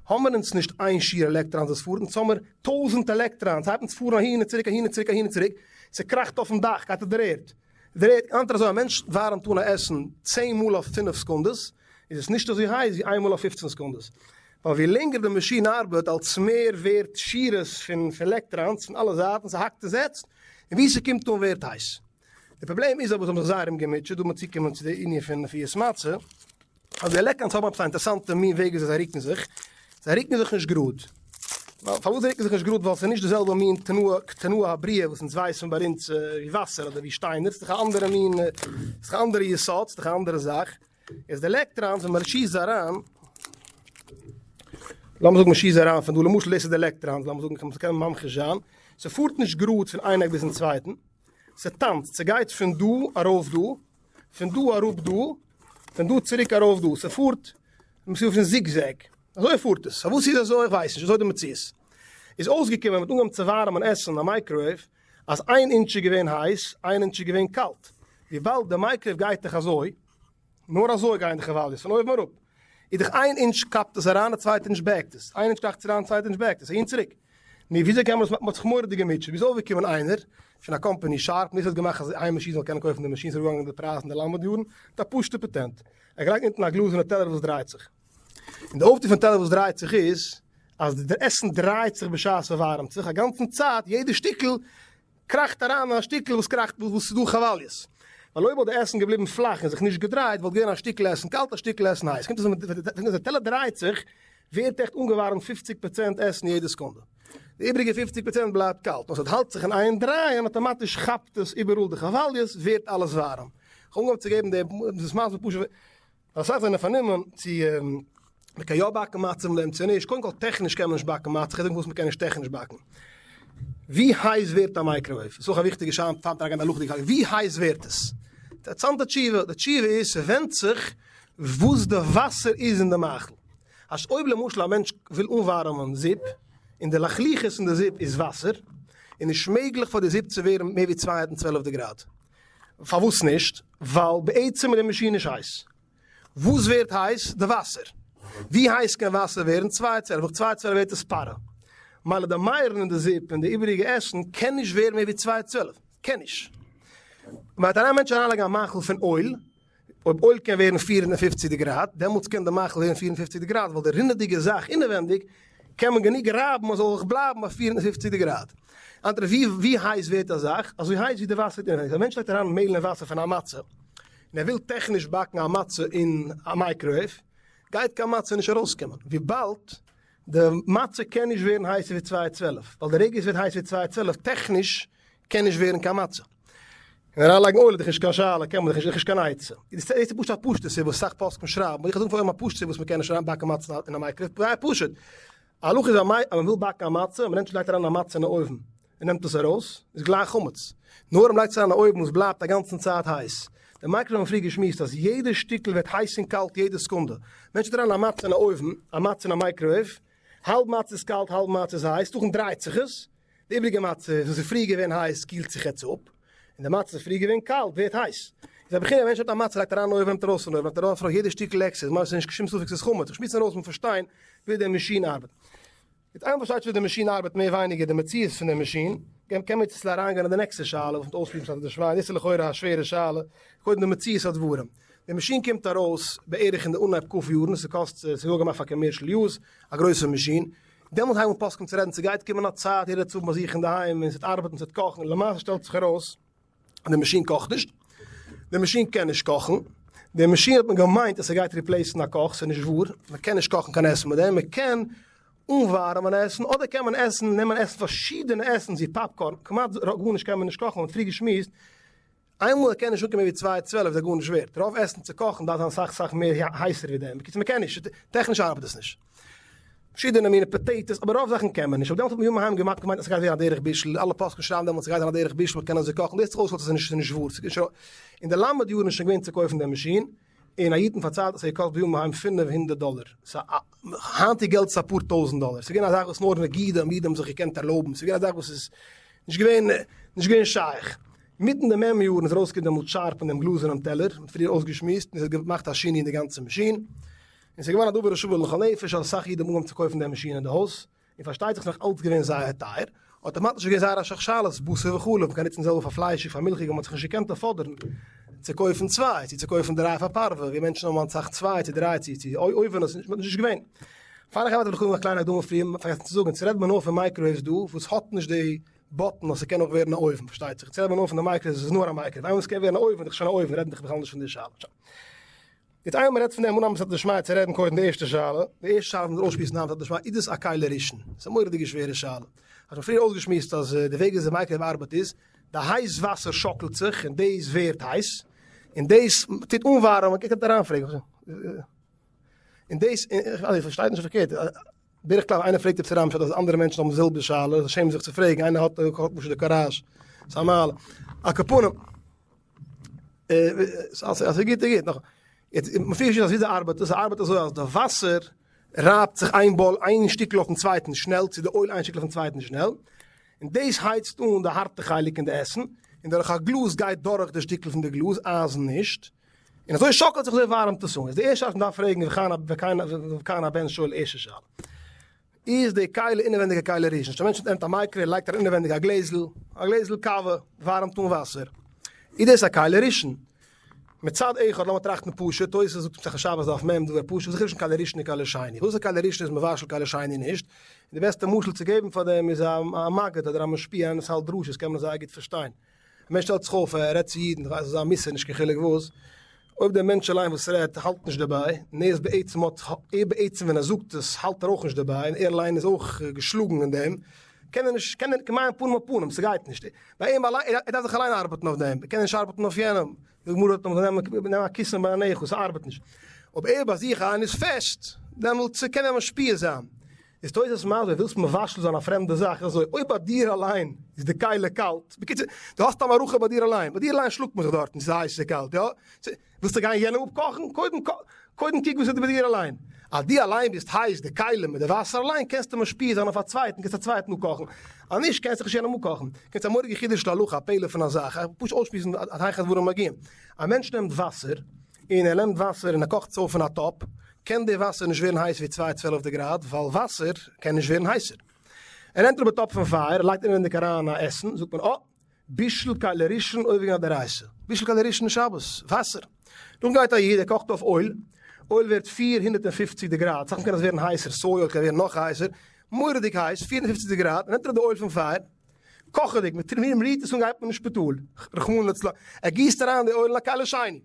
האמער אונז נישט איין שיעור עלעקטראנס וואס פארט, אונז האמער טויזענט עלעקטראנס, הייבט אן צו פארן אהין און צוריק אהין און צוריק אהין און צוריק, ס'קראכט אויפן דאך, גייט אויף דער ערד. דער ערד, אזוי א מענטש ווארעמט אן א עסן צען מאל אויף פינף סעקונדעס, איז עס נישט אזוי הייס ווי איין מאל אויף פופצן סעקונדעס. ווייל ווי לענגער די מאשין ארבעט אלס מער ווערט שורות פון עלעקטראנס פון אלע זייטן, ס'האקט און זעצט, און ווי ס'קומט אן ווערט הייס. די פראבלעם איז אבער זיי האבן זיך זייער אומגעמוטשעט, דא מיר צוקומען צו די ענין פון אפיית מצה, אז די עלעקטראנס האבן עפעס א אינטערעסאנטע מין וועג וויאזוי זיי רוקן זיך, זיי רוקן זיך נישט גראד. ווייל פארוואס זיי רוקן זיך נישט גראד? ווייל ס'איז נישט די זעלבע מין תנועה, תנועה הבריאה וואס אונז ווייסן ביי אונז ווי וואסער אדער ווי שטיינער, ס'איז דאך א אנדערע מין, ס'איז דאך א אנדערע יסוד, ס'איז דאך א אנדערע זאך. איז די עלעקטראנס ווען מען שיסט זיי אריין, לאמיר זאגן מען שיסט זיי אריין פון דא, למשל דאס איז די עלעקטראנס, לאמיר זאגן כ'קען קען ממחיש זיין, ס'פארט נישט גראד פון איין עק ביזן צווייטן, ס'טאנצט, ס'גייט פון דא ארויף דא, פון דא אראפ דא, פון דא צוריק ארויף דא, ס'פארט פון zigzag, אזוי פארט עס, פארוואס איז אזוי איך ווייס נישט, אזוי די מציאות איז אויסגעקומען, מ'האט אנגעהויבן צו ווארעמען עסן אין א microwave, אז איין אינטש איז געווען הייס, איין אינטש איז געווען קאלט, וויבאלד די microwave גייט דאך אזוי, נאר אזוי גייען די כוואליעס פון אויבן אראפ, איז דאך איין אינטש קאפט עס אריין, די צווייטע אינטש בעקט עס, איין אינטש קאכט עס אריין, צווייטע אינטש בעקט עס, אהין צוריק. נו וויאזוי קען מען עס מאכן, מ'האט זיך מורא'דיג געמוטשעט, ביז אויפגעקומען איינער פון א קאמפאני שארפ, און דאס האט געמאכט אז איין מאשין זאל קענען קויפן די מאשין, ס'איז אראפגעגאנגען די פרייז אין די למד יארן, מיט א פשוטע פאטענט, ער האט געלייגט אונטן א גלאזערנע טעלער וואס דרייט זיך, און די אויפטו פון טעלער וואס דרייט זיך איז, אז די עסן דרייט זיך בשעת ס'ווארעמט זיך, א גאנצן צייט, יעדע שטיקל קראכט אריין אין א שטיקל וואס קראכט וואס ס'איז דא כוואליעס. ווייל אויב וואלט די עסן געבליבן פלאך און זיך נישט געדרייט וואלט געווען א שטיקל עסן קאלט א שטיקל עסן הייס, קומט אויס ווען די טעלער דרייט זיך ווערט עכט אנגעווארעמט פופציג פראצענט עסן יעדע סעקונדע, די איבריגע פופציג פראצענט בלייבט קאלט, נאר ס'האלט זיך אין איין דרייען אטאמאטיש כאפט עס איבעראל די כוואליעס ווערט אלעס ווארעם. כ'האב אנגעהויבן צו געבן די דאס מסביר פשוט ווייל אסאך זענען פארנומען צו מ'קען יא באקן מצה מיט דעם צו נישט, קודם כל טעכניש קען מען נישט באקן מצה, כ'וועל זאגן פארוואס מ'קען נישט טעכניש באקן. ווי הייס ווערט א microwave? ס'איז אויך א וויכטיגע שאלה פאר מ'טראכט גיין די הלכה'דיגע פראגע, ווי הייס ווערט עס? אינטערעסאנטע תשובה, די תשובה איז ס'ווענדט זיך וואס די וואסער איז אין די מאכל. אז אויב למשל א מענטש וויל אנווארעמען זופ, און די לחלוחית אין די זופ איז וואסער, איז נישט מעגליך פאר די זופ צו ווערן מער ווי 212 גראד. פארוואס נישט? ווייל בעצם איז די מאשין נישט הייס. וואס ווערט הייס? די וואסער. ווי הייס קען וואסער ווערן? 212. נאך 212 ווערט עס פארע. מילא די מייערן אין די זופ און די איבעריגע עסן קען נישט ווערן מער ווי 212. קען נישט. מ'וועט אריין מענטש אריינלייגן א מאכל פון oil, אויב oil קען ווערן 450 גראד, דעמאלטס קען די מאכל ווערן 450 גראד, ווייל די רינעדיגע זאך אינעווענדיג קען מען גענוג רייבן אז זאל זיך בלייבן ביי 450 גראד. אנדערע ווי ווי הייס ווערט א זאך? אזוי הייס ווי די וואסער אינעווענדיג. א מענטש לייגט אריין מעהל אין וואסער פון א מצה, און ער וויל טעכניש באקן א מצה אין א microwave, גייט קיין מצה נישט ארויסקומען, וויבאלד די מצה קען נישט ווערן הייסער ווי 212, ווייל די רגע עס ווערט הייסער ווי 212 טעכניש קען נישט ווערן קיין מצה. און אריינלייגן oil איז דאך נישט קיין שאלה, קען מען דאך נישט, איז דאך נישט קיין עצה. דאס איז פשוט א פשוטע סיבה וואס אסאך פוסקים שרייבן, און איך זאג פאר אים א פשוטע סיבה וואס מ'קען נישט אריינבאקן מצה אין א microwave, זייער פשוט. א הלכה איז אז מען וויל באקן א מצה, מען נעמט לייגט אריין א מצה אין א אויוון און נעמט עס ארויס, איז גלייך חמץ. נאר מען לייגט עס אריין אין א אויוון וואס בלייבט א גאנצן צייט הייס. די microwave האבן פריער געשמועסט אז יעדע שטיקל ווערט הייס און קאלט יעדע סעקונדע. מען שטעלט אריין א מצה אין א אויוון, א מצה אין א microwave, האלב מצה איז קאלט האלב מצה איז הייס, נאכדעם דרייט זיך עס, די איבריגע מצה וואס איז פריער געווען הייס קילט זיך יעצט אפ, און די מצה וואס איז פריער געווען קאלט ווערט הייס. איז א בחינה א מענטש נעמט א מצה לייגט אריין אין אויוון נעמט ארויס פון אויוון לייגט ארויף אויף יעדע שטיקל עקסטער איז ממש נישט קיין שום ספק ס'איז חמץ, איך שמועס ארויס מ'זאל פארשטיין ווי די מאשין ארבעט. יעצט איינמאל פארשטייט שוין ווי די מאשין ארבעט מער ווייניגער די מציאות פון די מאשין, קען מען יעצט אביסל אריינגיין אין די נעקסטע שאלה וואס מ'האט אויסגעשמועסט אז די שווארץ, דאס איז לכאורה א שווערע שאלה, קודם די מציאות הדברים. די מאשין קומט ארויס בערך אין די אנהייב כ' יארן, ס'קאסט, ס'איז נאר געמאכט פאר commercial use, א גרויסע מאשין, דעמאלט הייבן אן פוסקים צו רעדן ס'גייט קומען א צייט יעדער וועט עס האבן ביי זיך אינדערהיים און ס'וועט ארבעטן ס'וועט קאכן, למעשה שטעלט זיך ארויס אז די מאשין קאכט נישט, די מאשין קען נישט קאכן, די מאשין האט מען געמיינט אז ס'גייט replace ן א קאך, ס'איז נישט וואר, מ'קען נישט קאכן קיין עסן מיט דעם, מ'קען אנווארעמען עסן, אדער קען מען עסן, נעמען עסן פארשידענע עסנס ווי popcorn, כמעט גארנישט קען מען נישט קאכן, מ'האט פריער געשמועסט איינמאל ער קען נישט אנקומען ווי 212 איז ער גארנישט ווערט, רוב עסן צו קאכן דארף זיין סאך סאך מער הייסער ווי דעם, בקיצור מ'קען נישט, טעכניש ארבעט עס נישט. פארשידענע מיני potatoes, אבער רוב זאכן קען מען נישט, אבער דעמאלטס האט מען ימים ההם געמאכט געמיינט אז ס'גייט ווערן א דרך בישול, אלע פוסקים שרייבן דעמאלטס ס'גייט זיין א דרך בישול מ'קען קענען אזוי קאכן, דאס האט זיך אויסגעלאזט אז ס'איז נישט נישט וואר, ס'איז נישט אין די למד יארן איז שוין געווען צו קויפן דעם מאשין, און א איד האט מיר פארציילט אז ס'האט געקאסט בימים ההם 500 דאלער, ס'איז א היינטיג געלט איז אפאר טויזנט דאלער, ס'איז געווען א זאך וואס נאר נגידים אידן האבן זיך געקענט ערלויבן, ס'איז געווען א זאך וואס איז נישט געווען נישט געווען שייך. מיטן די מ' יארן איז ארויסגעקומען דעמאלט שארפ אין דעם גלאזערנעם טעלער, מ'האט פריער אויסגעשמועסט, און עס האט געמאכט א שינוי אין די גאנצע מאשין, און ס'איז געווארן א דבר השווה לכל נפש אז אסאך אידן האבן אנגעהויבן צו קויפן דעם מאשין אין די הויז, און פארשטייט זיך ס'איז נאך אלץ געווען זייער טייער, אויטאמאטיש איז געווען זייער אסאך שאלות, בשר וחלב, מ'קען נוצן די זעלבע פאר פליישיג פאר מילכיג, און מ'האט זיך נישט געקענט afford ן צו קויפן צוויי, צו צו קויפן דריי פאר פארווע, ווי מענטשן האבן אסאך צוויי צו דריי צו צו אויווענעס, איז נישט געווען. פאר איך גיי ווייטער וויל איך זאגן א קליינע הקדמה פריער, מ'האט פארגעסן צו זאגן, צו רעדט מען נאר פון microwaves דא, וואס האט נישט די button אז ס'קען אויך ווערן א אויוון, פארשטייט זיך, צו רעדט מען נאר פון די microwave, עס איז נאר א microwave, איינמאל עס קען ווערן א אויוון איז דאך שוין א אויוון, רעדט מען דאך בכלל נישט פון די שאלה. יעצט איינמאל מ'רעדט פון דעם אנהייבן סייעתא דשמיא צו רעדן קודם די ערשטע שאלה, די ערשטע שאלה וואס מ'זאל אויסשמועסן היינט סייעתא דשמיא, איז דאס א כלי ראשון? ס'איז א מורא'דיגע שווערע שאלה. האט מען פריער אויסגעשמועסט אז די וועג וויאזוי די microwave ארבעט איז, די הייס וואסער שאקלט זיך און דאס ווערט הייס, און דאס טוט אנווארעמען, קענסט אריינפרעגן, און דאס, איך פארשטיי נישט פארקערט, בדרך כלל איינער פרעגט עפעס אריין פשט אז אנדערע מענטשן האבן די זעלבע שאלה, זיי שעמען זיך צו פרעגן, איינער האט האט פשוט די courage, ס'איז א מעלה. על כל פנים, אז ס'איז גוט איז גוט, נאך, יעצט מ'פירט שוין אז וויאזוי ארבעט עס, ס'ארבעט אזוי אז די וואסער רייבט זיך איין ball איין שטיקל אויפן צווייטן שנעל, צו די oil איין שטיקל אויפן צווייטן שנעל, און דאס הייצט אן די הארטע חלק אין די עסן, און דורך א גלאז גייט דורך די שטיקל פון די גלאז, אייזן נישט. און אזוי שאקלט זיך אזוי ווארעמט עס אן. איז די ערשטע זאך מ'דארף פרעגן וכאן הבן שואל ערשטע שאלה. איז די כלי אינעווענדיג א כלי ראשון? נישט א מענטש נעמט א microwave לייגט אריין אינעווענדיג א גלעזל, א גלעזל קאווע, ווארעמט אן וואסער. איז דאס א כלי ראשון? מצד אחד לאמיר טראכטן פשוט, תוס' זאגט מסכת שבת דף מ' דבר פשוט, וואס איז ראשון כלי ראשון און כלי שני? וואס איז כלי ראשון איז מבשל כלי שני נישט. און די בעסטע משל צו געבן פאר דעם איז א מגיד אדער א משפיע איינער וואס האלט דרשות קען מען עס זייער גוט פארשטיין. א מענטש שטעלט זיך אויף, ער רעדט צו אידן, כ'ווייס אזא מוסר, נישט קיין חילוק וואס, אויב דער מענטש אליין וואס רעדט האלט נישט דערביי, און ער איז בעצם האט, ער בעצם ווען ער זאגט עס האלט ער אויך נישט דערביי, און ער אליין איז אויך געשלאגן אין דעם, קען ער נישט, קען ער, כמים פנים אל פנים, ס'גייט נישט. ביי אים אליין, ער דארף זיך אליין ארבעטן אויף דעם, ער קען נישט ארבעטן אויף יענעם. די גמרא האט נאך נעם נעם א קיסם ביי עניך, ס'ארבעט נישט. אויב ער ביי זיך אליין איז פעסט, דעמאלטס קען ער משפיע זיין. איז תוס' מסביר, ווילסט מבשל זיין א פרעמדע זאך, איז אזוי, אויב ביי דיר אליין איז די כלי קאלט, בקיצור, דו האסט א מערכה ביי דיר אליין, ביי דיר אליין שלאגט מען זיך דארטן, ס'איז הייס ס'איז קאלט, יא? ווילסטו גיין יענעם אפקאכן? קודם קודם קוק וואס איז ביי דיר אליין. אז דו אליין ביסט הייס, די כלים מיט די וואסער אליין, קענסטו משפיע זיין אויף א צווייטן, קענסט א צווייטן אפקאכן. אז נישט, קענסטו נישט יענעם אפקאכן. קענסט א מורא'דיגע חידוש להלכה, א פלא פון א זאך, איך פשוט אויסשמועסן עד היכן הדברים מגיעים. א מענטש נעמט וואסער, און ער נעמט וואסער און ער קאכט עס אויף אין א טאפ, קען די וואסער נישט ווערן הייס ווי צוויי צוועלפטע גראד, ווייל וואסער קען נישט ווערן הייסער. ער נעמט אראפ די טאפ פון פייער, לייגט אינעווענדיג אריין א עסן, זאגט מען, אה! בישול כלי ראשון עוברים על דאורייתא, בישול כלי ראשון שבת, וואסער. נאכדעם גייט א איד ער קאכט אויף oil, oil ווערט 450 די גראד, אסאך מאל קען עס ווערן הייסער, soy oil קען ווערן נאך הייסער, מורא'דיג הייס, 450 די גראד, נעמט ער אראפ די oil פון פייער, קאכעדיג, מיט מ'רירט עס אן גייט מען אין שפיטאל, רחמנא לצלן, ער גיסט אריין די oil אין א כלי שני,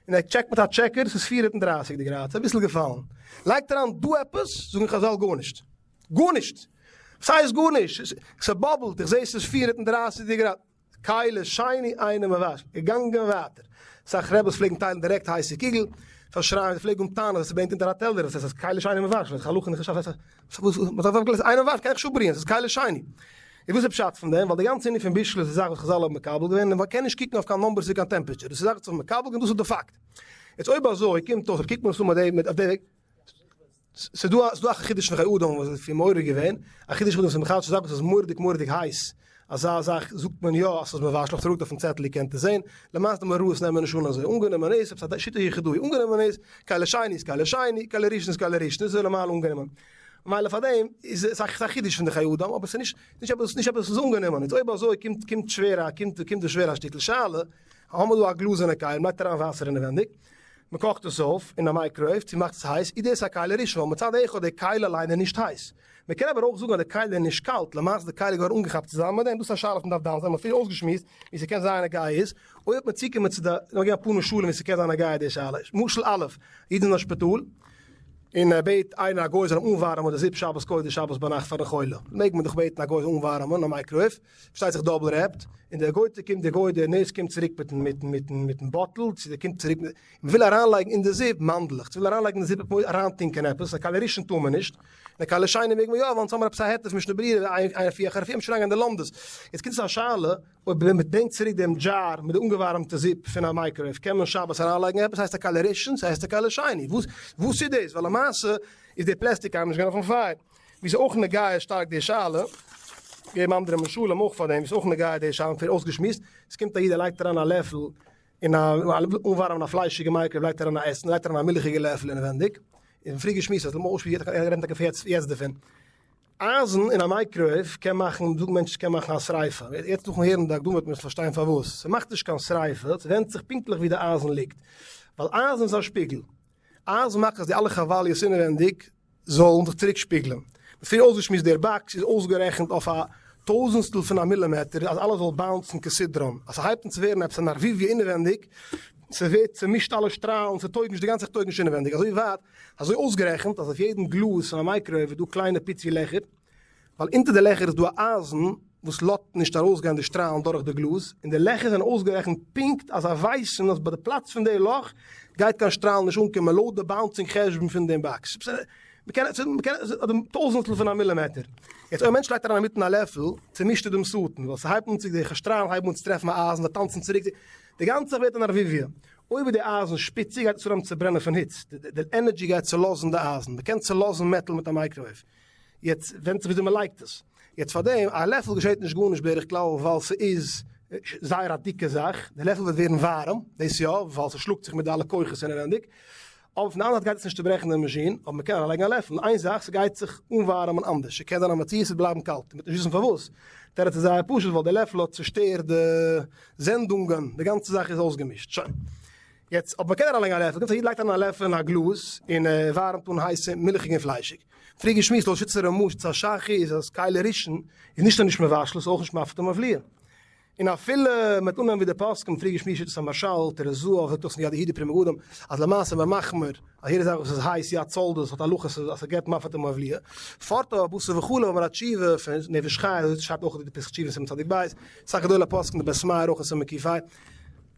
און ער טשעקט מיט א checker, ס'איז 430 די גראד, ס'איז אביסל געפאלן. לייגט אריין דא עפעס, זאגן חזל גארנישט. גארנישט! ס'הייסט גארנישט! ס'באבלט, איך זע ס'איז 430 די גראד. כלי שני אינו מבשל. געגאנגען ווייטער. אסאך רעבעס פלעגן טיילן דירעקט הייסע קוגל, פארשרייען, זיי פלעגן האבן טענות אז ס'ברענט אונטער א טעלער, וואס הייסט כלי שני מבשל? איז הלכה נישט אינו מבשל קען איך נישט אפבריען, ס'איז כלי שני. און וואס איז פשט פון דעם? ווייל די גאנצע ענין פון בישול איז די זאך וואס חזל האבן מקבל געווען, און מען קען נישט קוקן אויף קיין numbers און קיין temperature, דאס איז זאך וואס האבן מקבל געווען, דאס איז די פאקט. יעצט אויב אזוי קומט אויס, אויב קוקט מען עס אן מיט די אויף די וועג, ס'איז דא ס'איז דא א חידוש פון חיי אדם וואס איז פון מעורר געווען, א חידוש פון אדם וואס איז מחדש א זאך וואס איז מורא'דיג מורא'דיג הייס, אזא זאך זאגט מען יא אז ס'איז מבשל, אויף צוריק אויפן צעטל איר קענט עס זען, למעשה די מראות נעמען נישט אן אזוי, אנגענומען איז, עפעס א שיטה יחידאי, אנגענומען איז, כלי שני איז כלי שני, כלי ראשון איז כלי ראשון, דאס איז למעלה אנגענומען. מילא פאר דעם איז עס א חידוש פון די חיי אדם, אבער עס איז נישט נישט עפעס נישט עפעס וואס איז אנגענומען. איז אויב אזוי קומט קומט שווער א קומט קומט דא שווער א שטיקל שאלה, האמער דא א גלאזענע כלי, מ'לייגט אריין וואסער אינעווענדיג, מ'קאכט עס אויף אין א microwave, צו מ'מאכט עס הייס, איז דאס א כלי ראשון, ווייל מצד אחד די כלי אליין איז נישט הייס. מ'קען אבער אויך זאגן אז די כלי איז נישט קאלט, למעשה די כלי איז געווארן אנגעכאפט צוזאמען מיט דעם, דאס איז א שאלה וואס מ'דארף דן זיין, מ'האט פריער אויסגעשמועסט ווי ס'קען זיין נוגע איז, אויב האט מען צוקומען צו די, לאמיר געבן אפאר משלים ווי ס'קען זיין נוגע די שאלה, משל א', איד איז אין א שפיטאל, און ער בעט איינער א גוי זאל אים אנווארעמען די זופ שבת קודש שבת ביינאכט פארן חולה, מעג מען דאך בעטן א גוי זאל אנווארעמען א microwave, פארשטייט זיך double wrapped, און דער גויטע קומט דער גוי דער nurse קומט צוריק מיטן מיטן מיטן מיטן bottle, צו דער קומט צוריק מיט, מען וויל אריינלייגן אין די זופ מאנדלעך, צו וויל אריינלייגן אין די זופ אריינטונקען עפעס, א כלי ראשון טאר מען נישט, און א כלי שני מעג מען יא, ווייל אונז האמיר עפעס א היתר פון משנה ברורה, אין רפואה אחר רפואה, מ'מוז שוין אריינגיין אין די לומדות. יעצט קומט עס א שאלה, אויב מען ברענגט צוריק דעם דזשאר מיט די אנגעווארעמטע זופ פון א microwave קען מען שבת אריינלייגן עפעס, הייסט א כלי ראשון, ס'הייסט א כלי שני, וואס וואס איז דאס? ווייל למעשה איז די פלעסטיק קיינמאל נישט געווען אויפן פייער. ווי ס'איז אויך נוגע שטארק די שאלה, געבן אנדערע משלים אויך פאר דעם, ווי ס'איז אויך נוגע די שאלה, פריער אויסגעשמועסט, ס'קומט א איד ער לייגט אריין א לעפל אין א אנווארעמען א פליישיגע microwave לייגט אריין א עסן, לייגט אריין א מילכיגע לעפל אינעווענדיג, און פריער געשמועסט אז למשל ער רעדט טאקע יעצט דערפון. אייזן אין א microwave קען מאכן, זאגן מענטשן ס'קען מאכן א שריפה, יעצט נאכן הערן די הקדמה וועט מען עס פארשטיין פארוואס, ס'מאכט נישט קיין שריפה, ס'ווענדט זיך פונקטליך ווי די אייזן ליגט, ווייל אייזן איז א שפיגל, אייזן מאכט אז די אלע כוואליעס אינעווענדיג זאלן זיך צוריק שפיגלען. מ'האט פריער אויסגעשמועסט דער box איז אויסגערעכנט אויף א טויזענטסטל פון א מילימעטער אז אלעס זאל bounce ן כסדרן, אז ס'הייבט אן צו ווערן עפעס אן ערבוביא אינעווענדיג, ס'ווערט צומישט אלע שטראלן, ס'טויג נישט, די גאנצע זאך טויג נישט אינעווענדיג, אזוי ווייט אזוי אויסגערעכנט אז אויף יעדן גלאז פון א microwave איז דא קליינע פיצי לעכער, ווייל אונטער די לעכער איז דא א אייזן וואס לאזט נישט ארויסגיין די שטראלן דורך די גלאז, און די לעכער זענען אויסגערעכנט פונקט אז זיי ווייסן אז ביי די פלאץ פון די לאך גייט קיין שטראלן נישט אנקומען לויט די bouncing חשבון פון דעם box. מ'קען מ'קען אדער טויזענטסטל פון א מילימעטער. יעצט אויב א מענטש לייגט אריין אינמיטן א לעפל, צומישט ער דעם שטן, ווייל ס'הייבט אן צו די שטראלן הייבן אן צו טרעפן א אייזן, זיי טאנצן צוריק, די גאנצע זאך ווערט אן ערבוביא. אויב איז די אייזן שפיציג גייט עס אנהייבן צו ברענען פון היץ, די energy גייט צולאזן די אייזן, מ'קען צולאזן מעטאל מיט א microwave, יעצט ווענדט זיך וויאזוי מ'לייגט עס, יעצט פאר דעם א לעפל געשעט נישט גארנישט בדרך כלל ווייל ס'איז זייער א דיקע זאך, די לעפל וועט ווערן ווארעם, דאס יא, ווייל ס'שלאגט זיך מיט די אלע כוחות אינעווענדיג, אבער פון די אנדערע זייט גייט עס נישט צוברעכן די מאשין, אבער מ'קען אריינלייגן א לעפל, איין זאך ס'גייט זיך אנווארעמען אנדערש, ס'קען זיין א מציאות ס'וועט בלייבן קאלט, מ'וועט נישט וויסן פארוואס, תירוץ איז זייער פשוט ווייל די לעפל האט צושטערט די זענדונגען, די גאנצע זאך איז אויסגעמישט, שוין. יעצט אויב מ'קען אריינלייגן א לעפל, קומט א איד לייגט אריין א לעפל אין א גלאז און ער ווארעמט אן הייס מילכיג און פליישיג. פריער געשמועסט לויט שיטת הרמ"א שיטת הש"ך איז אז כלי ראשון איז נישט נאר נישט מבשל ס'איז אויך נישט מפתה מבליע. און אפילו מ'וועט אננעמען ווי די פוסקים פריער געשמועסט שיטת המהרש"ל, טורי זהב זאגט דאס אין יד יהודה פרי מגדים, אז למעשה איז מען מחמיר אז יעדע זאך וואס איז הייס יד סולדת האט הלכות אז ס'געבט מפת און מבליע. פארט אבער בשר וחלב האבן מיר א תשובה פון נפש חיה אזוי שרייבט אויך די פתח תשובה אין סימן צדיק ב', אסאך גדולי הפוסקים די בית מאיר אויך אין סימן קפ ה.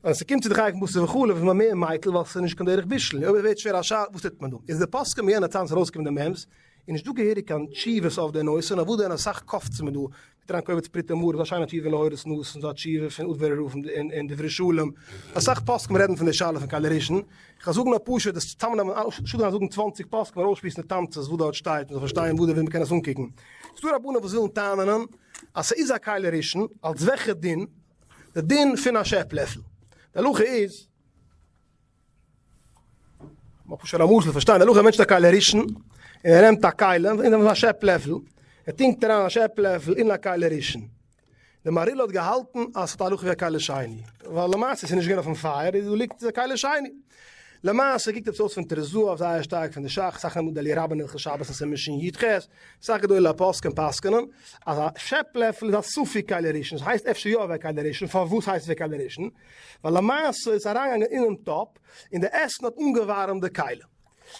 ווען ס'קומט צו די חלק פון בשר וחלב איז מען מער מיקל ווייל ס'איז נישט קיין דרך בישול, און אויב עס ווערט שווער א שאלה וואס טוט מען דא? איז די פוסקים אין יענע צייט וואס ארויסגעקומען די מ ס איז נישט דא געהעריג קיין תשובות אויף די נושא, נאר וואס דען אסאך קופצים איז דא, מיט אריין קובץ פריטי מרא, ס'דא א שיינע תשובה להורות נתן, ס'דא א תשובה פון אודווארי רב אין דברי שלום, אסאך פוסקים רעדן פון די שאלה פון כלי ראשון, כ'וועל זאגן א פשוט, דאס צוזאמנעמען, אנשטאט גיין זאגן צוואנציג פוסקים ארויסשמועסן די תמצית וואס דארט שטייט, מ'זאל פארשטיין וואו די ווי מ'קען עס אנקוקן. ס'דא רבנים וואס ווילן טענה'נען אז ס'איז א כלי ראשון, אלס וועלכע דין? די דין פון א שעפ לעפל. די הלכה איז. מ'האט פשוט א משל פארשטיין, די הלכה א מענטש האט א כלי ראשון, און ער נעמט א כלי, און א שעפ לעפל, ער טונקט אריין א שעפ לעפל אין א כלי ראשון. די מהריל האט געהאלטן אז ס'האט א הלכה ווי א כלי שני, ווייל למעשה ס'איז נישט געווען אויפן פייער, איז דא ליגט א כלי שני. למעשה קוקט עפעס אויס פון טורי זהב זייער שטארק פון די שך, אסאך נעמען די אליה רבה אין הלכות שבת אין סימן שי"ח, אסאך גדולי הפוסקים פסק'נען אז א שעפ לעפל איז א ספק כלי ראשון, ס'הייסט אפשר יא ווי א כלי ראשון, פארוואס הייסט עס ווי כלי ראשון? ווייל למעשה איז עס אריינגעגאנגען אינעם טאפ און די עסן האט אנגעווארעמט די כלי.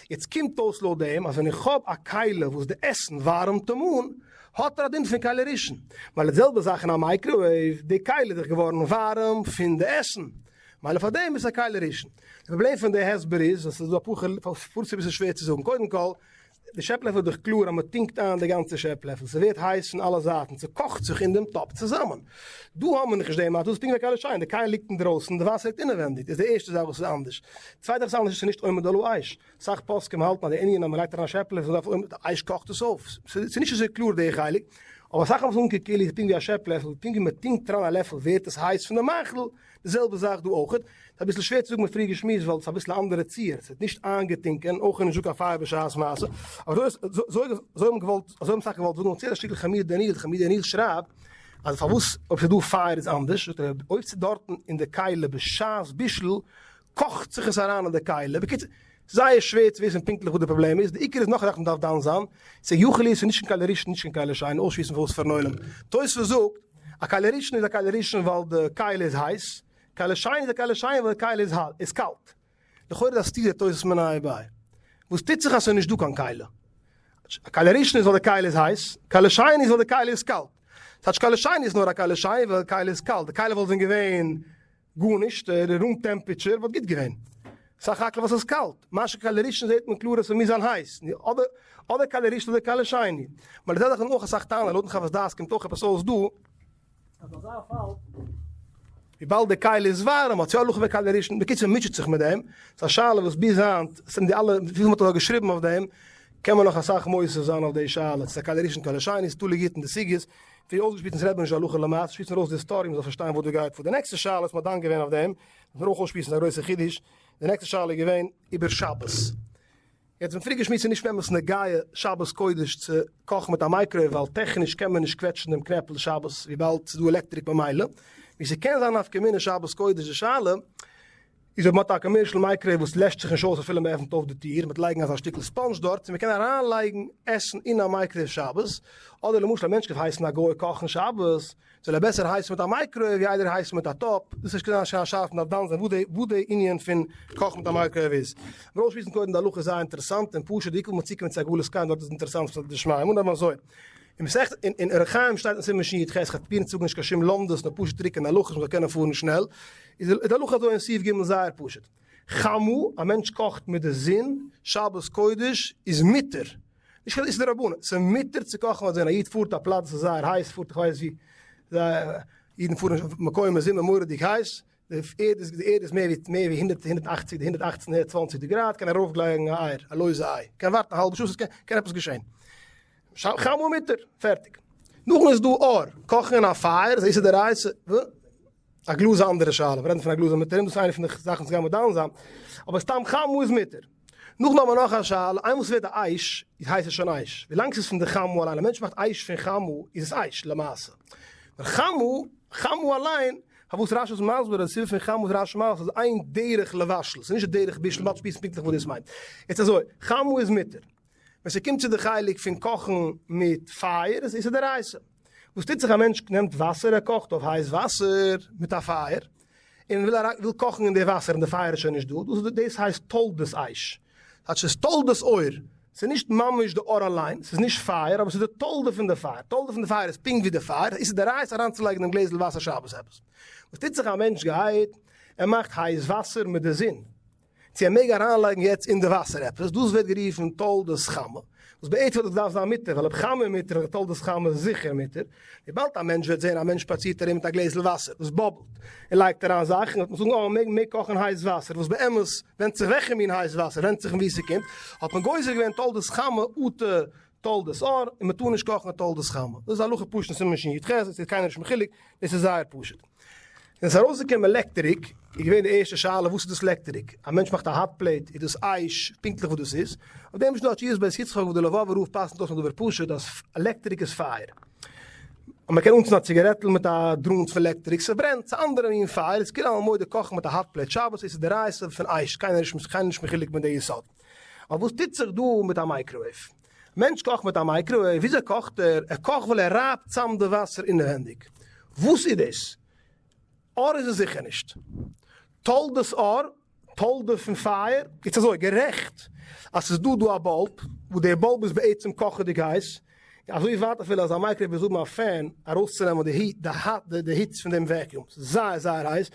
יעצט קומט אויס לויט דעם אז ווען איך האב א כלי וואס די עסן ווארעמט אים אן, האט ער א דין פון כלי ראשון, ווייל די זעלבע זאך אין א microwave, די כלי איז דאך געווארן ווארעם פון די עסן, מילא פאר דעם איז עס א כלי ראשון. די פראבלעם פון די הסבר איז אז עס איז דא אפאר פאר סיבות איז שווער צו זאגן, קודם כל, די שעפלעפל איז דאך קלאר אז מען טונקט איין די גאנצע שעפלעפל, ס'ווערט הייס פון אלע זייטן, ס'קאכט זיך אין דעם טאפ צוזאמען. דא האבן מיר נאכנישט דעם מצב, דאס איז פונקט ווי א כלי שני, די כלי ליגט אינדרויסן, די וואסער ליגט אינעווענדיג, דאס איז די ערשטע זאך וואס איז אנדערש. צווייטע זאך וואס איז אנדערש איז ס'איז נישט עומד על האש. אסאך פוסקים האלטן אז די ענין אז מען לייגט אריין א שעפלעפל דארף עומד, די אש קאכט עס אויף. ס'איז נישט אזוי קלאר די חלק, אבער אסאך האבן עס אנגעקוקט כאילו ס'איז פונקט ווי א שעפלעפל, פונקט ווי מען טונקט אריין א לעפל ווערט עס הייס פון די מאכל, די זעלבע זאך דא אויכעט, ס'איז אביסל שווער צו זאגן מ'האט פריער געשמועסט ווייל ס'איז אביסל א אנדערע ציור, ס'איז נישט איינגעטונקען, אויך איז נישט דא קיין פייער בשעת מעשה, אבער אזוי אזוי אזוי האבן געוואלט אזוי האבן אסאך געוואלט זאגן, און א שטיקל חמיר דניאל, חמיר דניאל שרייבט אז פארוואס אויב ס'איז דא פייער איז אנדערש, זאגט ער אויב ס'איז דארטן אין די כלי בשעת בישול קאכט זיך עס אריין אין די כלי, בקיצור זייער שווער צו וויסן פונקטליך וואס די פראבלעם איז, די עיקר איז נאך א זאך מ'דארף דן זיין, ס'איז יכול להיות ס'איז נישט קיין כלי ראשון נישט קיין כלי שני, אויסשמועסן פארוואס פארן עולם, תוספות זאגט א כלי ראשון איז א כלי ראשון ווייל די כלי איז הייס, כלי שני איז א כלי שני ווייל די כלי איז קאלט. לכאורה איז א סתירה תוס' מיניה וביה. וואס טוט זיך אז ס'איז נישט דא קיין כלי? א כלי ראשון איז ווייל די כלי איז הייס, כלי שני איז ווייל די כלי איז קאלט. ס'טייטש כלי שני איז נאר א כלי שני ווייל די כלי איז קאלט. די כלי וואלט ווען געווען גארנישט, די room temperature וואלט גוט געווען. סך הכל וואס איז קאלט. משא כ כלי ראשון זעט מען קלאר אז ס'מוז זיין הייס. אדער אדער כלי ראשון אדער כלי שני. ווייל די זעלבע זאך זענען אויך אסאך טענות, לויטן חוות דעת קומט אויך עפעס אויס דא, אז אזא פאל וויבאלד די כלי איז ווארעם האט יא הלכה ווי כלי ראשון, בקיצור מ'מוטשעט זיך מיט דעם, ס'איז א שאלה וואס ביז היינט זענען די אלע וויפיל מ'האט דא געשריבן אויף דעם, קען מען נאך אסאך מוסיף זיין אויף די שאלה, צו ס'איז א כלי ראשון כלי שני, ס'איז תלוי גוט אין די סוגיות, ווי אויסגעשמועסט אונז רעדט מען נישט הלכה למעשה, שמועסט מען אויס די היסטאריע מ'זאל פארשטיין וואס דא גייט פאר, די נעקסטע שאלה וואס מ'האט דן געווען אויף דעם, דארף מען אויך אויסשמועסן איז א גרויסע חידוש, די נעקסטע שאלה איז געווען איבער שבת. יעצט ווען פריער געשמועסט איז נישט באמת נוגע שבת קודש צו קאכן מיט א microwave ווייל טעכניש קען מען נישט קוועטשן דעם קנעפל שבת וויבאלד ס'איז דא עלעקטריק ממילא, ווי ס'קען זיין נפקא מינה שבת קודש די שאלה איז אויב מ'האט א commercial microwave וואס לעשט זיך נישט אויס אפילו מ'עפנט אויף די טיר מיט לייגן אזא שטיקל sponge דארט צו מ'קען אריינלייגן עסן אין א microwave שבת אדער למשל א מענטש קען הייסן א גוי קאכן שבת זאל ער בעסער הייסן מיט א microwave ווי איידער הייסן מיט א טאפ, דאס איז שוין א שאלה פון דארף דן זיין וואס די ענין פון קאכן מיט א microwave איז. מיר אויסשמועסן קודם די הלכה איז זייער אינטערעסאנט און פשוט, די עיקר וואס מ'האט צוקומען צו הגבלת כלים דארט איז אינטערעסאנט וואס דשמיא אנהייבן אזוי. אין מסכת אין אורח חיים שטייט אין סימן שי"ח, כ'וועל פרובירן צו זאגן נישט קיין שום לומדות נאר פשוט טרוקענע הלכות מ'זאל קענען פארן שנעל, איז די הלכה אזוי אין סעיף ג' זייער פשוט. חמה, א מענטש קאכט מיט די זון, שבת קודש איז מותר, נישט קיין איסור דרבנן, ס'איז מותר צו קאכן אויף זון, א איד פארט א פלאץ וואס איז זייער הייס, פארט איך ווייס ווי, אידן פארן מקומות זומער מורא'דיג הייס, די ערד איז די ערד איז מער ווי מער ווי הונדערט הונדערט אכציג הונדערט אכצן הונדערט צוואנציג די גראד, קען ארויף לייגן א אייער, א לויזע איי, קען ווארטן א האלבע שעה, ס'קען קען עפעס געשען. חמה מותר, פערטיג. נאכדעם איז דא אור, קאכן אין א פייער איז א איסור דאורייתא, א גלאז איז א אנדערע שאלה, מיר רעדן פון א גלאז מיט ארום, דאס איז איינע פון די זאכן וואס גייען מיר דן זיין, אבער סתם חמה איז מותר. נאכדעם האבן מיר נאך א שאלה, איינמאל ס'ווערט א אש, איז הייסט עס שוין אש, ווילאנג ס'איז פון די חמה אליין, א מענטש מאכט אש פון חמה, איז עס אש למעשה. נאר חמה, חמה אליין, פארוואס רשי איז מסביר אז די סיבה פון חמה איז רשי מסביר אז ס'איז איין דרך לבשל, ס'איז נישט די דרך בישול, מ'דארף נישט וויסן פונקטליך וואס דאס מיינט. יעצט אזוי, חמה איז מותר. ווען ס'קומט צו די חלק פון קאכן מיט פייער, איז איסור דאורייתא. וואס טוט זיך א מענטש נעמט וואסער ער קאכט אויף הייס וואסער מיט א פייער, און וויל אריין וויל קאכן אין די וואסער און די פייער איז שוין נישט דא, דאס איז דאס הייסט תולדות אש, טייטש ס'איז תולדות אור, ס'איז נישט ממש די אור אליין, ס'איז נישט פייער אבער ס'איז די תולדה פון די פייער, תולדה פון די פייער איז פונקט ווי די פייער, איז דאורייתא אריינצולייגן דעם גלעזל וואסער שבת עפעס. וואס טוט זיך א מענטש גייט ער מאכט הייס וואסער מיט די זון, צו ער מעג אריינלייגן יעצט אין די וואסער עפעס, דאס ווערט גערופן תולדות חמה, וואס בעצם וואלט עס געדארפט זיין מותר, ווייל אויב חמה איז מותר איז תולדות חמה זיכער מותר, וויבאלד א מענטש וועט זען א מענטש שפאצירט ארום מיט א גלעזל וואסער וואס bubble ט און לייגט אריין זאכן, וועט מען זאגן אה, מעג מען קאכן הייס וואסער, וואס באמת ווענדט זיך וועלכע מין הייס וואסער, ווענדט זיך פון וואו ס'קומט, האט מען גוזר געווען תולדות חמה אטו תולדות אור, און מען טאר נישט קאכן תולדות חמה. דאס איז הלכה פשוט אין סימן שי"ח, עס איז קיינער נישט מחולק, דאס איז זייער פשוט. ווען עס איז ארויסגעקומען לעקטעריק, איז געווען די ערשטע שאלה וואס איז דאס לעקטעריק? א מענטש מאכט א hot plate, איז דאס אש? פונקטליך וואס דאס איז? אויף דעם איז דא א תשובת בית יצחק וואס די לבאווער רב פסק'נט אויס א דבר פשוט אז לעקטעריק איז פייער. אז מען קען אנצינדן א ציגארעטל מיט א דראנט פון לעקטעריק, ס'ברענט, ס'איז א אנדערע מין פייער, איז כולי עלמא מודה קאכן מיט א hot plate שבת איז דאורייתא פון אש, קיינער איז נישט מחולק מיט די יסוד. אבער וואס טוט זיך דא מיט א microwave? מענטש קאכט מיט א microwave, וויאזוי קאכט ער? ער קאכט ווייל ער רייבט צאם די וואסער אינעווענדיג. וואס איז דאס? אור איז עס זיכער נישט. תולדות אור, תולדה פון פייער, איז אזוי, גערעכט אז ס'איז דא דא א bulb, וואס דער bulb איז בעצם קאכעדיג הייס, אזוי ווייט אפילו אז א microwave מוז האבן א fan ארויסצונעמען די heat, די hot, די היץ פון דעם vacuum, ס'איז זייער זייער הייס,